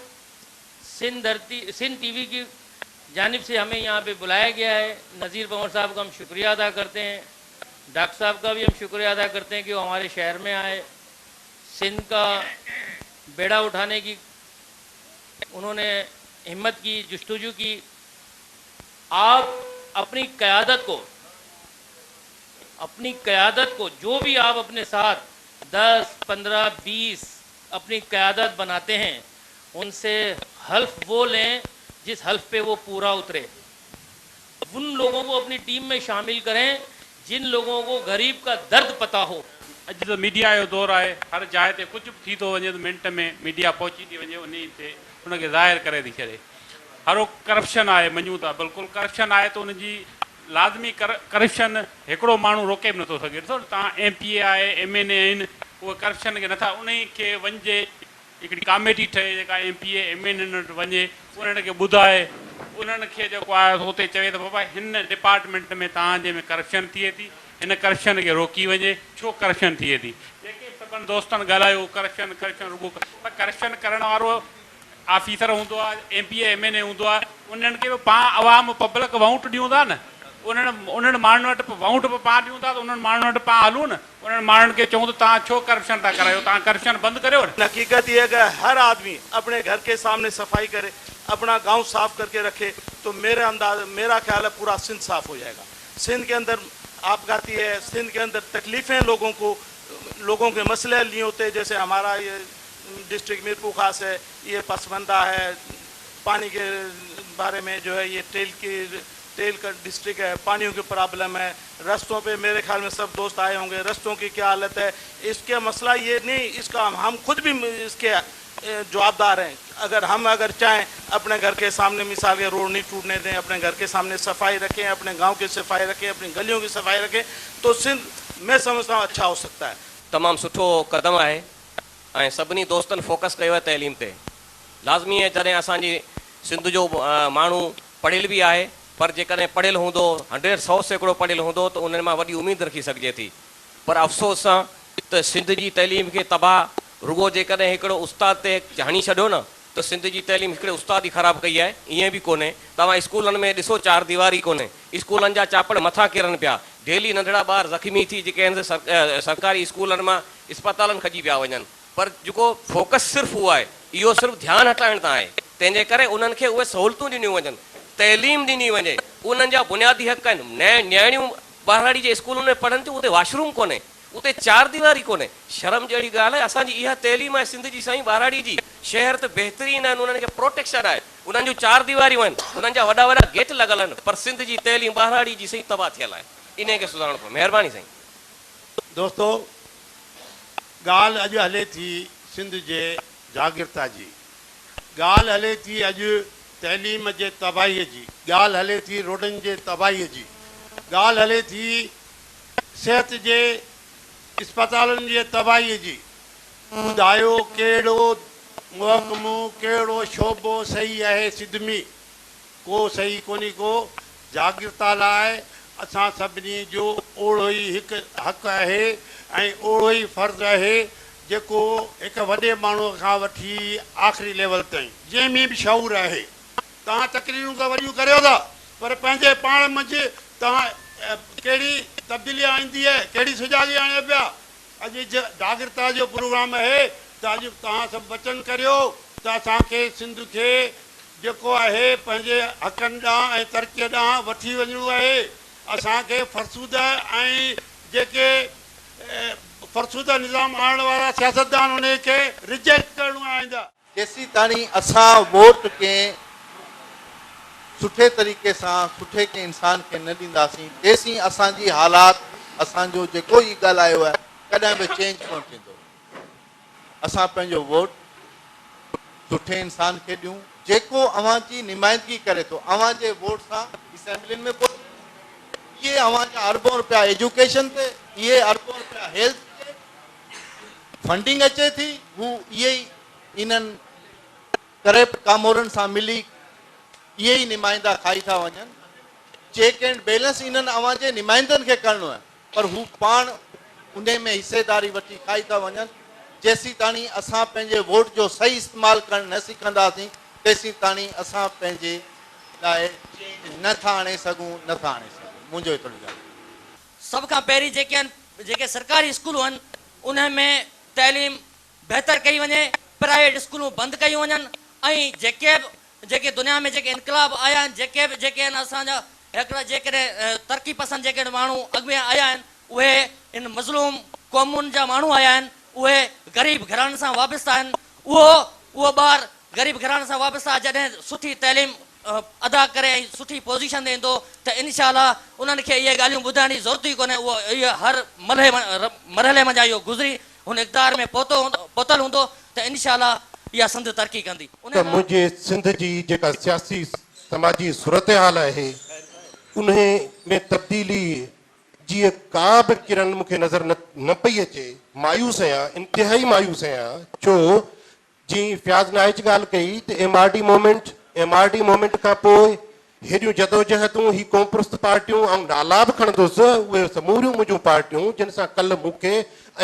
سنڌ ڌرتي سنڌ ٽي وي ڪي جانب سي همين يهان پي بلايا گيا هي نظير پنور صاحب ڪا هم شڪريه ادا ڪرتي هين ڊاڪٽر صاحب ڪا ڀي هم شڪريه ادا ڪرتي هين ڪي وو هماري شهر مين آئي سنڌ ڪا بيڙا اٺاني ڪي انهون ني همت ڪي جستجو ڪي آپ اپني قيادت ڪو. अपनी क़यादत को, जो भी आप अपने साथ 10, 15, 20 अपनी क़यादत बनाते हैं, उनसे हल्फ वो लें जिस हल्फ पे वो पूरा उतरे। उन लोगों को अपनी टीम में शामिल करें जिन लोगों को गरीब का दर्द पता हो। अॼु त मीडिया जो दौर आहे, हर जाइ ते कुझु बि थी थो वञे त मिंट में मीडिया पहुची थी वञे, उन ते उनखे ज़ाहिर करे थी छॾे। हर करप्शन आहे, मञूं था, बिल्कुलु करप्शन आहे त उनजी लाज़मी करप्शन हिकिड़ो माण्हू रोके बि नथो सघे। ॾिसो तव्हां एम पी ए आहे, एम एन ए आहिनि, उहे करप्शन खे नथा, उन खे वञिजे हिकिड़ी कमेटी ठहे जेका M P A M N A वटि वञे, उन्हनि खे ॿुधाए, उन्हनि खे जेको आहे उते चवे त बाबा हिन डिपार्टमेंट में तव्हांजे में करप्शन थिए थी, हिन करप्शन खे रोकी वञे, छो करप्शन थिए थी। जेके सभिनि दोस्तनि ॻाल्हायो करप्शन करप्शन रुगो पर करप्शन करण वारो ऑफिसर हूंदो आहे, M P A M N A हूंदो आहे, उन्हनि खे बि पाण अवाम पब्लिक वोट ॾियूं था न, उन्हनि माण्हुनि वटि वोट बि पाण ॾियूं था त उन्हनि माण्हुनि वटि पाण हलूं न, उन्हनि माण्हुनि खे चऊं त तव्हां छो करप्शन था करायो, तव्हां करप्शन बंदि करियो न। हकीकत यह है कि हर आदमी अपने घर के सामने सफाई करे, अपना गांव साफ करके रखे तो मेरे अंदाज मेरा ख्याल है पूरा सिंध साफ हो जाएगा। सिंध के अंदर आपघाती है, सिंध के अंदर तकलीफ़ें लोगों को, लोगों के मसले नहीं होते। जैसे हमारा ये डिस्ट्रिक्ट मीरपुर खास है, ये पसमंदा है, पानी के बारे में जो है ये टेल का डिस्ट्रिक्ट है, पानियों की प्रॉब्लम है, रस्तों पे मेरे ख्याल में सब दोस्त आए होंगे, रस्तों की क्या हालत है। इसके मसला ये नहीं, इसका हम खुद भी इसके जवाबदार हैं। अगर हम अगर चाहें अपने घर के सामने मिसाल के रोड नहीं टूटने दें, अपने घर के सामने सफाई रखें, अपने गांव की सफाई रखें, अपनी गलियों की सफाई रखें तो सिंध मैं समझता हूँ अच्छा हो सकता है। तमामु सुठो कदम आहे ऐं सभिनी दोस्तनि फोकस कयो आहे तइलीम ते। लाज़मी आहे जॾहिं असांजी सिंध जो माण्हू पढ़ियल बि आहे, पर जेकॾहिं पढ़ियल हूंदो 100% पढ़ियल हूंदो त उन्हनि मां वॾी उमेद रखी सघिजे थी। पर अफ़सोस सां त सिंध जी तइलीम खे तबाह रुगो जेकॾहिं हिकिड़ो उस्ताद ते हणी छॾियो न त सिंध जी तइलीम हिकिड़े उस्ताद ई ख़राबु कई आहे, ईअं बि कोन्हे। तव्हां स्कूलनि में ॾिसो चार दीवारी कोन्हे, स्कूलनि जा चापड़ मथां किरनि पिया, डेली नंढड़ा ॿार ज़ख़्मी थी जेके आहिनि सरकारी स्कूलनि मां अस्पतालनि खजी पिया वञनि। पर जेको फोकस सिर्फ़ु उहो आहे, इहो सिर्फ़ु ध्यानु हटाइण तां आहे, तंहिंजे करे उन्हनि खे उहे सहूलियतूं ॾिनियूं वञनि, तइलीम ॾिनी वञे, उन्हनि जा बुनियादी हक़ आहिनि। नियाणियूं ॿारड़ी जे स्कूलुनि में पढ़नि थियूं, उते वॉशरूम कोन्हे, उते चार दीवारी कोन्हे। शर्म जहिड़ी ॻाल्हि आहे, असांजी इहा तइलीम आहे सिंध जी साईं ॿारड़ी जी। शहर त बहितरीन आहिनि, उन्हनि खे प्रोटेक्शन आहे, उन्हनि जूं चार दीवारियूं आहिनि, उन्हनि जा वॾा वॾा गेट लॻल आहिनि, पर सिंध जी तइलीम ॿारड़ी जी सही तबाह थियल आहे। इन खे सुधारणो पवंदो। महिरबानी साईं। दोस्तो, ॻाल्हि अॼु हले थी सिंध जे जागृता जी, ॻाल्हि हले थी अॼु तइलीम जे तबाहीअ जी, ॻाल्हि हले थी रोडनि जे तबाहीअ जी, ॻाल्हि हले थी सिहत जे अस्पतालनि जे तबाहीअ जी। ॿुधायो कहिड़ो महकमो, कहिड़ो शोबो सही आहे सिंध में? को सही कोन्हे को। जागृता लाइ असां सभिनी जो ओहिड़ो ई हिकु हक़ आहे ऐं ओहिड़ो ई फ़र्ज़ आहे जेको हिकु वॾे माण्हूअ खां वठी आख़िरी लेवल ताईं जंहिंमें बि शऊर आहे। तव्हां तकरीरूं त वॾियूं करियो था, पर पंहिंजे पाण मंझि तव्हां कहिड़ी तब्दीली आईंदी आहे, कहिड़ी सुजागी आणियो पिया। अॼु जागृता जो प्रोग्राम आहे त अॼु तव्हां सभु वचन करियो त असांखे सिंध खे जेको आहे पंहिंजे हक़नि ॾांहुं ऐं तरक़ीअ ॾांहुं वठी वञिणो आहे। असांखे फरसूद ऐं जेके फरसूद निज़ाम आणण वारा सियासतदान उनखे रिजेक्ट करिणो आहे आईंदा। जेसीं ताईं असां वोट कंहिं सुठे तरीक़े सां सुठे कंहिं इंसान खे न ॾींदासीं, तेसीं असांजी हालात, असांजो जेको ई ॻाल्हायो आहे कॾहिं बि चेंज कोन थींदो। असां पंहिंजो वोट सुठे इंसान खे ॾियूं जेको अव्हां जी नुमाइंदगी करे थो। अव्हां जे वोट सां असेंबलियुनि में पहुचे, इहे अव्हां जा अरबों रुपया एजुकेशन ते, इहे अरबों रुपया हेल्थ ते फंडिंग अचे थी, हू इहे ई इन्हनि करप्ट कामोरनि सां मिली इहे ई नुमाइंदा खाई था वञनि। चेक एंड बैलेंस इन्हनि अव्हांजे नुमाइंदनि खे करिणो आहे, पर हू पाण उन में हिसेदारी वठी खाई था वञनि। जेसीं ताईं असां पंहिंजे वोट जो सही इस्तेमालु करणु न सिखंदासीं, तेसीं ताईं असां पंहिंजे लाइ चेंज नथा आणे सघूं, नथा आणे सघूं। मुंहिंजो एतिरो ॻाल्हि। सभ खां पहिरीं जेके आहिनि, जेके सरकारी स्कूल आहिनि उन में तइलीम बहितर कई वञे, प्राइवेट स्कूलूं बंदि कयूं वञनि ऐं जेके दुनिया में जेके इनकलाब आया आहिनि, जेके बि जेके आहिनि असांजा हिकिड़ा जेकॾहिं तरक़ी पसंदि जेके माण्हू अॻु में आया आहिनि, اهي ان مظلوم قومن جا ماڻهو آيا آهن، اهي غريب گهراڻن سان وابسته آهن، اهو اهو ٻار غريب گهراڻن سان وابسته جڏهن سٺي تعليم ادا ڪري ۽ سٺي پوزيشن تي ايندو ته انشاء الله انهن کي اهي ڳالهيون ٻڌائڻ جي ضرورت ئي ڪونهي اهو اهي هر مرحلي منجهان اهو گذري هن اقتدار ۾ پهتو پهتل هوندو ته انشاء الله اها سنڌ ترقي ڪندي. ته منهنجي سنڌ جي جيڪا سياسي سماجي صورتحال آهي انهي ۾ تبديلي جي ڪا به ڪرن مون کي نظر نه پئي اچي مايوس آهيان انتهائي مايوس آهيان ڇو جيئن فياض نائچ ڳالهه ڪئي ته M R D movement, M R D movement کان پوء هيڏيون جدوجهدون، هي قومپرست پارٽيون، آئون نالا به کڻندس، اهي سموريون منهنجون پارٽيون جن سان ڪلهه مون کي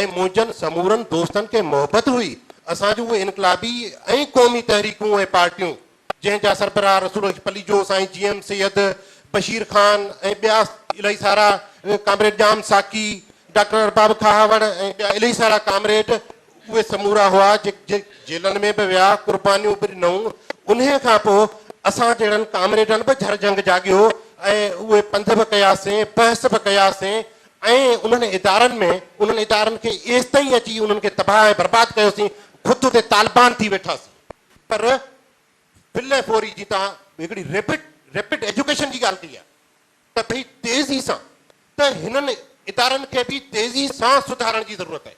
۽ منهنجن سمورن دوستن کي محبت هئي، اسان جون اهي انقلابي ۽ قومي تحريڪون ۽ پارٽيون جنهن جا سربراهه رسول بخش پليجو، سائين جي ايم سيد، بشير خان ۽ ٻيا الاهي سارا ڪامريڊ ڄام ساقي، ڊاڪٽر ارباب کهاوڙ ۽ ٻيا الاهي سارا ڪامريڊ اهي سمورا هئا جيڪي جيلن ۾ به ويا، قربانيون به ڏنائون، انهيء کان پوء اسان جهڙن ڪامريڊن به جهر جهنگ جاڳيو ۽ اهي پنڌ به ڪياسين، بحث به ڪياسين ۽ انهن ادارن ۾ انهن ادارن کي ايستائين اچي انهن کي تباهه ۽ برباد ڪيوسين، خود اتي طالبان ٿي ويٺاسين. پر فل ۽ فوري جي توهان هڪڙي ريپڊ ريپڊ ايجوڪيشن جي ڳالهه ڪئي آهي ته ڀئي تيزي سان ته هنن ادارن کي به تيزي سان سڌارڻ جي ضرورت آهي.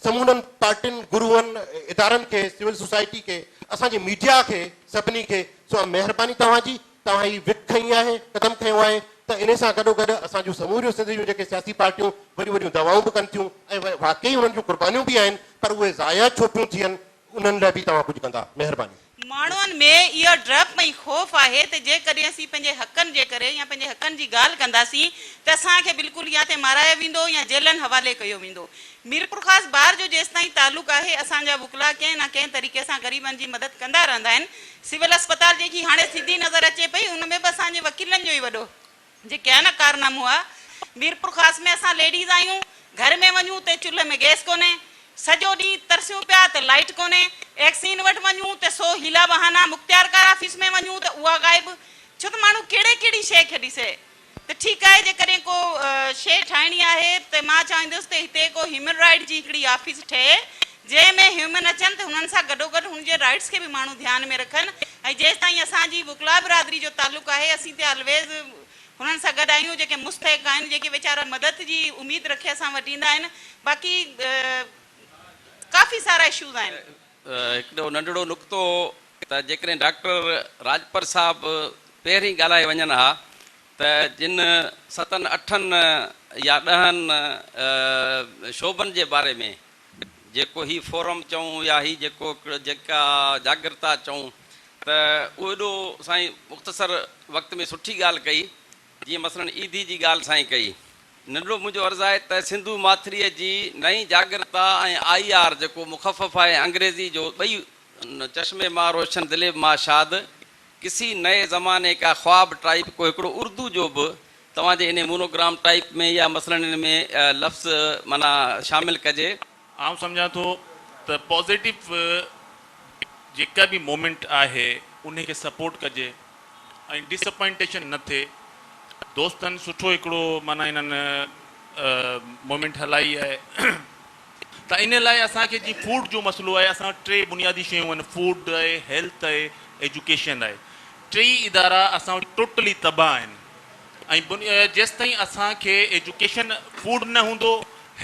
سمورن پارٽين، گروهن، ادارن کي، سول سوسائٽي کي، اسان جي ميڊيا کي، سڀني کي سو مهرباني توهان جي، توهان هي وک کنئي آهي، قدم کنيو آهي ته انهي سان گڏوگڏ اسان جون سموريون سنڌ جون جيڪي سياسي پارٽيون وڏيون وڏيون دعوائون به ڪن ٿيون ۽ واقعي انهن جون قربانيون به آهن پر اهي ضايع ڇو پيون ٿين انهن لاء به توهان ڪجهه ڪندا. مهرباني. ماڻهن ۾ اهو ڊپ ۽ خوف آهي ته جيڪڏهن اسين پنهنجي حقن جي ڪري يا پنهنجي حقن جي ڳالهه ڪنداسين ته اسان کي بلڪل يا ته مارايو ويندو يا جيلن حوالي ڪيو ويندو. ميرپورخاص بار جو جيستائين تعلق آهي اسان جا وڪلا ڪنهن نه ڪنهن طريقي سان غريبن جي مدد ڪندا رهندا آهن. سول اسپتال جيڪي هاڻي سڌي نظر اچي پئي ان ۾ به اسان جي وڪيلن جو ئي وڏو جيڪي آهي نه ڪارنامو آ. ميرپورخاص ۾ اسان ليڊيز آهيون گهر ۾ وڃون ته چلهه ۾ گئس ڪونهي سڄو ڏينهن ترسيون پيا ته لائيٽ ڪونهي ايڪسين وٽ وڃون ته سو حيلا بهانا مختيارڪار آفيس ۾ وڃون ته اها غائب ڇو ته ماڻهو ڪهڙي ڪهڙي شيء کي ڏسي ته ٺيڪ آهي جيڪڏهن ڪو شيء ٺاهڻي آهي ته مان چاهيندس ته هتي ڪو هيومن رائيٽ جي هڪڙي آفيس ٺهي جنهن ۾ هيومن اچن ته هنن سان گڏوگڏ هن جي رائيٽس کي به ماڻهو ڌيان ۾ رکن ۽ جيستائين اسان جي وڪلا برادري جو تعلق آهي اسين ته آلويز هنن سان گڏ آهيون جيڪي مستحق آهن جيڪي ويچارا مدد جي اميد رکي اسان وٽ ايندا آهن باقي ڪافي سارا اشوز آهن. هڪڙو ننڍڙو نقطو ته جيڪڏهن ڊاڪٽر راڄپر صاحب پهرين ڳالهائي وڃن ها ته جن ستن اٺن يا ڏهن شعبن جي باري ۾ جيڪو هي فورم چئون يا هي جيڪو جيڪا جاڳرتا چئون ته اهو ايڏو سائين مختصر وقت ۾ سٺي ڳالهه ڪئي جيئن مثلاً عيدي جي ڳالهه سائين ڪئي. ننڍڙو منهنجو عرض آهي ته سنڌو ماٿريء جي نئين جاڳرتا ۽ I R جيڪو مخفف آهي انگريزي جو ٻئي چشم ما روشن دل ما شاد ڪسي نئين زماني ڪا خواب ٽائيپ ڪو هڪڙو اردو جو به توهان جي انهي مونوگرام ٽائيپ ۾ يا مثلاً ان ۾ لفظ معنيٰ شامل ڪجي. آئون سمجهان ٿو ته پازيٽو جيڪا به مومينٽ آهي انهي کي سپورٽ ڪجي ۽ ڊس اپائنٽيشن نه ٿئي. دوستن سٺو هڪڙو معنيٰ انهن مومينٽ هلائي آهي ته ان لاء اسان کي جيئن فوڊ جو مسئلو آهي اسان وٽ ٽي بنيادي شيون آهن فوڊ آهي هيلٿ آهي ايجوڪيشن آهي ٽئي ادارا اسان وٽ ٽوٽلي تباهه آهن ۽ جيستائين اسان کي ايجوڪيشن فوڊ نه هوندو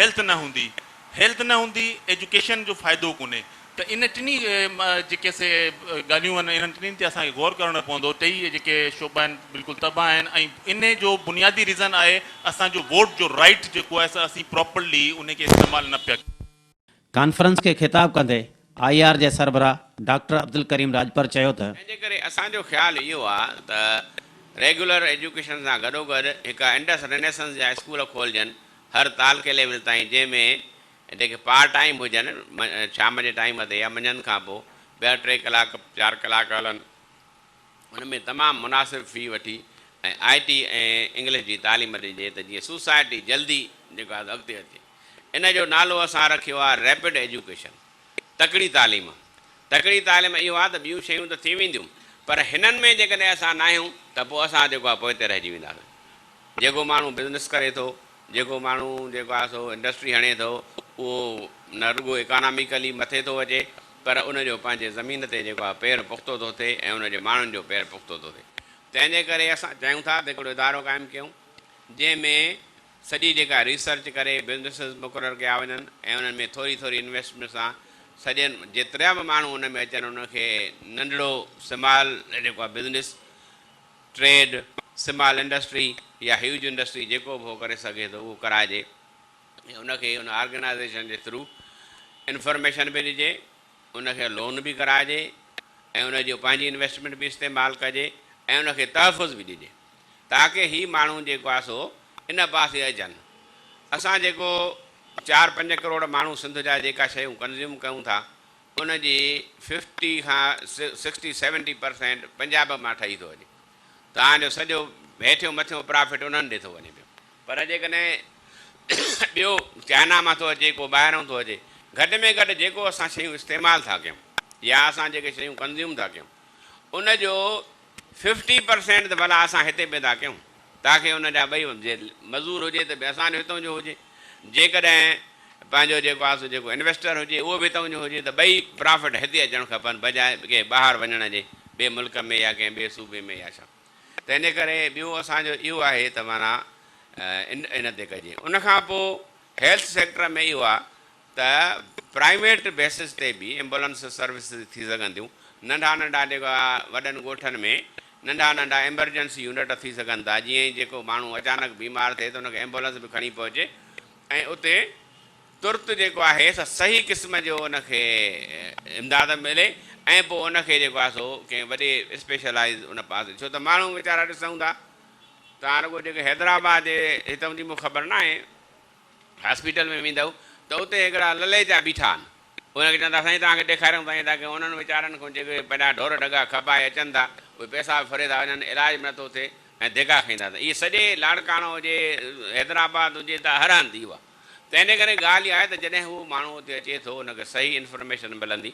هيلٿ نه هوندي هيلٿ نه هوندي ايجوڪيشن جو فائدو ڪونهي ته ان ٽنهي جيڪي سي ڳالهيون آهن انهن ٽنهي تي اسان کي غور ڪرڻو پوندو ٽئي جيڪي شعبا آهن بلڪل تباهه آهن ۽ انهي جو بنيادي ريزن آهي اسان جو ووٽ جو رائيٽ جيڪو آهي سو اسين پراپرلي انهي کي استعمال نه پيا ڪانفرنس کي خطاب ڪندي I R جي سربراهه ڊاڪٽر عبدالڪريم راڄپر چيو ته. تنهن جي ڪري اسان جو خيال اهو آ ته ريگيولر ايجوڪيشن سان گڏوگڏ هڪ انڊس رينيسنس جا اسڪول کولجن هر تعلقي ليول تائين جنهن ۾ جيڪي پارٽ ٽائيم هجن شام جي ٽائيم تي يا منجهند کان پوء ٻه ٽي ڪلاڪ چار ڪلاڪ هلن ان ۾ تمام مناسب في وٺي ۽ آء ٽي ۽ انگلش جي تعليم ڏجي ته جيئن سوسائٽي جلدي جيڪو آهي اڳتي اچي ان جو نالو اسان رکيو آهي ريپڊ ايجوڪيشن تڪڙي تعليم تڪڙي تعليم اهو آهي ته ٻيون شيون ته ٿي وينديون پر هنن ۾ جيڪڏهن اسان ناهيون ته پوء اسان جيڪو آهي پوئتي رهجي وينداسين جيڪو ماڻهو بزنس ڪري ٿو، جيڪو ماڻهو جيڪو آهي سو انڊسٽري هڻي ٿو اهو نه رڳو اڪاناميڪلي مٿي ٿو اچي پر ان جو پنهنجي زمين تي جيڪو آهي پير پختو ٿو ٿئي ۽ ان جي ماڻهن جو پير پختو ٿو ٿئي. تنهن جي ڪري اسان چاهيون ٿا ته هڪڙو ادارو قائم ڪيون جنهن ۾ سڄي جيڪا ريسرچ ڪري بزنسز مقرر ڪيا وڃن ۽ انهن ۾ ٿوري ٿوري انويسٽمينٽ سان سڄن جيترا به ماڻهو ان ۾ اچن انهن کي ننڍڙو سمال جيڪو آهي بزنس ٽريڊ، سمال انڊسٽري يا هيوج انڊسٽري جيڪو به هو ڪري سگهي ٿو اهو ڪرائجي ۽ ان کي ان آرگنائيزيشن جي ٿرو انفارميشن به ڏجي ان کي لون به ڪرائجي ۽ ان جو پنهنجي انويسٽمينٽ به استعمال ڪجي ۽ ان کي تحفظ به ڏجي تاڪه هي ماڻهو جيڪو آهي سو ان پاسي اچن. اسان جيڪو چار پنج ڪروڙ ماڻهو سنڌ جا جيڪا شيون ڪنزيوم ڪيون ٿا ان جي ففٽي کان سڪسٽي سيونٽي پرسينٽ پنجاب مان ٺهي ٿو اچي. توهان جو سڄو هيٺيون مٿيون پرافٽ انهن ڏي ٿو وڃي پيو. پر جيڪڏهن ٻيو چائنا مان ٿو اچي ڪو ٻاهران ٿو اچي گهٽ ۾ گهٽ جيڪو اسان شيون استعمال ٿا ڪيون يا اسان جيڪي شيون ڪنزيوم ٿا ڪيون ان جو ففٽي پرسينٽ ته ڀلا اسان هتي پيدا ڪيون تاڪه ان جا ٻئي جي مزور هجي ته به اسان جو هتون جو هجي جيڪڏهن پنهنجو جيڪو آهي سو جيڪو انويسٽر هجي اهو به هتون جو هجي ته ٻئي پرافٽ هتي اچڻ کپن بجاء ڪنهن ٻاهر وڃڻ جي ٻئي ملڪ ۾ يا ڪنهن ٻئي صوبي ۾ يا ڇا تنهن جي ڪري ٻيو اسان جو اهو آهي ته معنيٰ ان تي ڪجي ان کان پوء هيلٿ سيڪٽر ۾ اهو آهي ته پرائيويٽ بيسز تي به ايمبولنس سروسز ٿي سگهن ٿيون، ننڍا ننڍا جيڪا وڏن ڳوٺن ۾ ننڍا ننڍا ايمرجنسي يونٽ ٿي سگهن ٿا جيئن ئي جيڪو ماڻهو اچانڪ بيمار ٿئي ته ان کي ايمبولنس به کڻي پهچي ۽ اتي ترت جيڪو آهي سو صحيح قسم جو ان کي امداد ملي ۽ پوء ان کي جيڪو آهي سو ڪنهن وڏي اسپيشلائيز ان پاسي ڇو ته ماڻهو ويچارا ڏسون ٿا توهان رڳو جيڪي حيدرآباد جي هتان جي مون کي خبر ناهي هاسپيٽل ۾ ويندؤ ته اتي هڪڙا لليچا بيٺا آهن. انهن کي چوندا سائين توهان کي ڏيکاريون ٿا ائين ٿا ڪيون. انهن ويچارن کان جيڪي پنهنجا ڍور ڍڳا کپائي اچن ٿا اهي پئسا به ڦري ٿا وڃن علاج به نٿو ٿئي ۽ ڌڪا کائيندا ٿا. اهي سڄي لاڙڪاڻو هجي حيدرآباد هجي ته هر هنڌ اهو آهي. تنهن جي ڪري ڳالهه اها آهي ته جڏهن اهو ماڻهو اتي اچي ٿو ان کي صحيح انفارميشن ملندي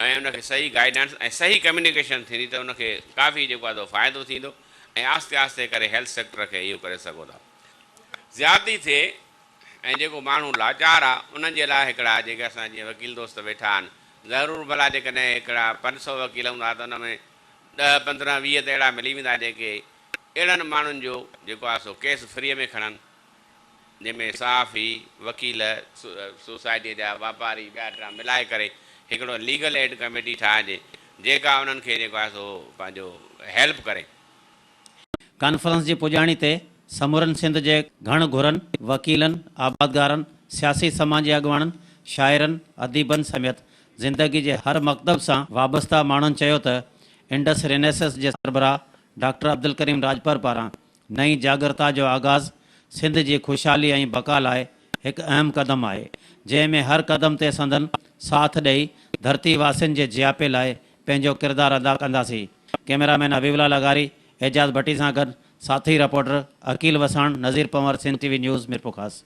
۽ ان کي صحيح گائيڊنس ۽ صحيح ڪميونيڪيشن ٿيندي ته ان کي ڪافي جيڪو آهي سو فائدو ٿيندو ۽ آهستي آهستي ڪري هيلٿ سيڪٽر کي اهو ڪري سگهو ٿا. زيادتي ٿئي ۽ جيڪو ماڻهو لاچار آ انهن جي لاء هڪڙا جيڪي اسان جيئن وڪيل دوست ويٺا آهن ضرور ڀلا جيڪڏهن هڪڙا 500 وڪيل هوندا ته ان ۾ ڏهه 15 20 ته اهڙا ملي ويندا جيڪي اهڙن ماڻهن جو جيڪو آ سو ڪيس فريء ۾ کڻن جنهن ۾ صحافي، وڪيل، سوسائٽيء جا واپاري ٻيا ٽيا ملائي ڪري هڪڙو ليگل ايڊ ڪميٽي ٺاهجي جيڪا انهن کي جيڪو آهي سو پنهنجو هيلپ ڪري. ڪانفرنس جي پڄاڻي تي سمورن سنڌ جي گهڻ گهرن، وڪيلن، آبادگارن، سياسي سماجي اڳواڻن، شاعرن، اديبن سميت زندگي جي هر مڪتب سان وابسته ماڻهن چيو ته انڊس رينيسس جي سربراهه ڊاڪٽر عبدالڪريم راڄپر پاران نئين جاڳرتا جو آغاز سنڌ جي خوشحالي ۽ بقا لاء هڪ اهم قدم آهي، جنهن ۾ هر قدم تي سندن ساٿ ڏئي ڌرتي واسين جي جياپي لاء پنهنجو ڪردار ادا ڪنداسين. ڪئميرا مين حبيب الله لغاري، اعجاز ڀٽي سان گڏ ساٿي reporter Aqeel Wassan, Nazir Panhwar, Sindh T V news, Mirpurkhas.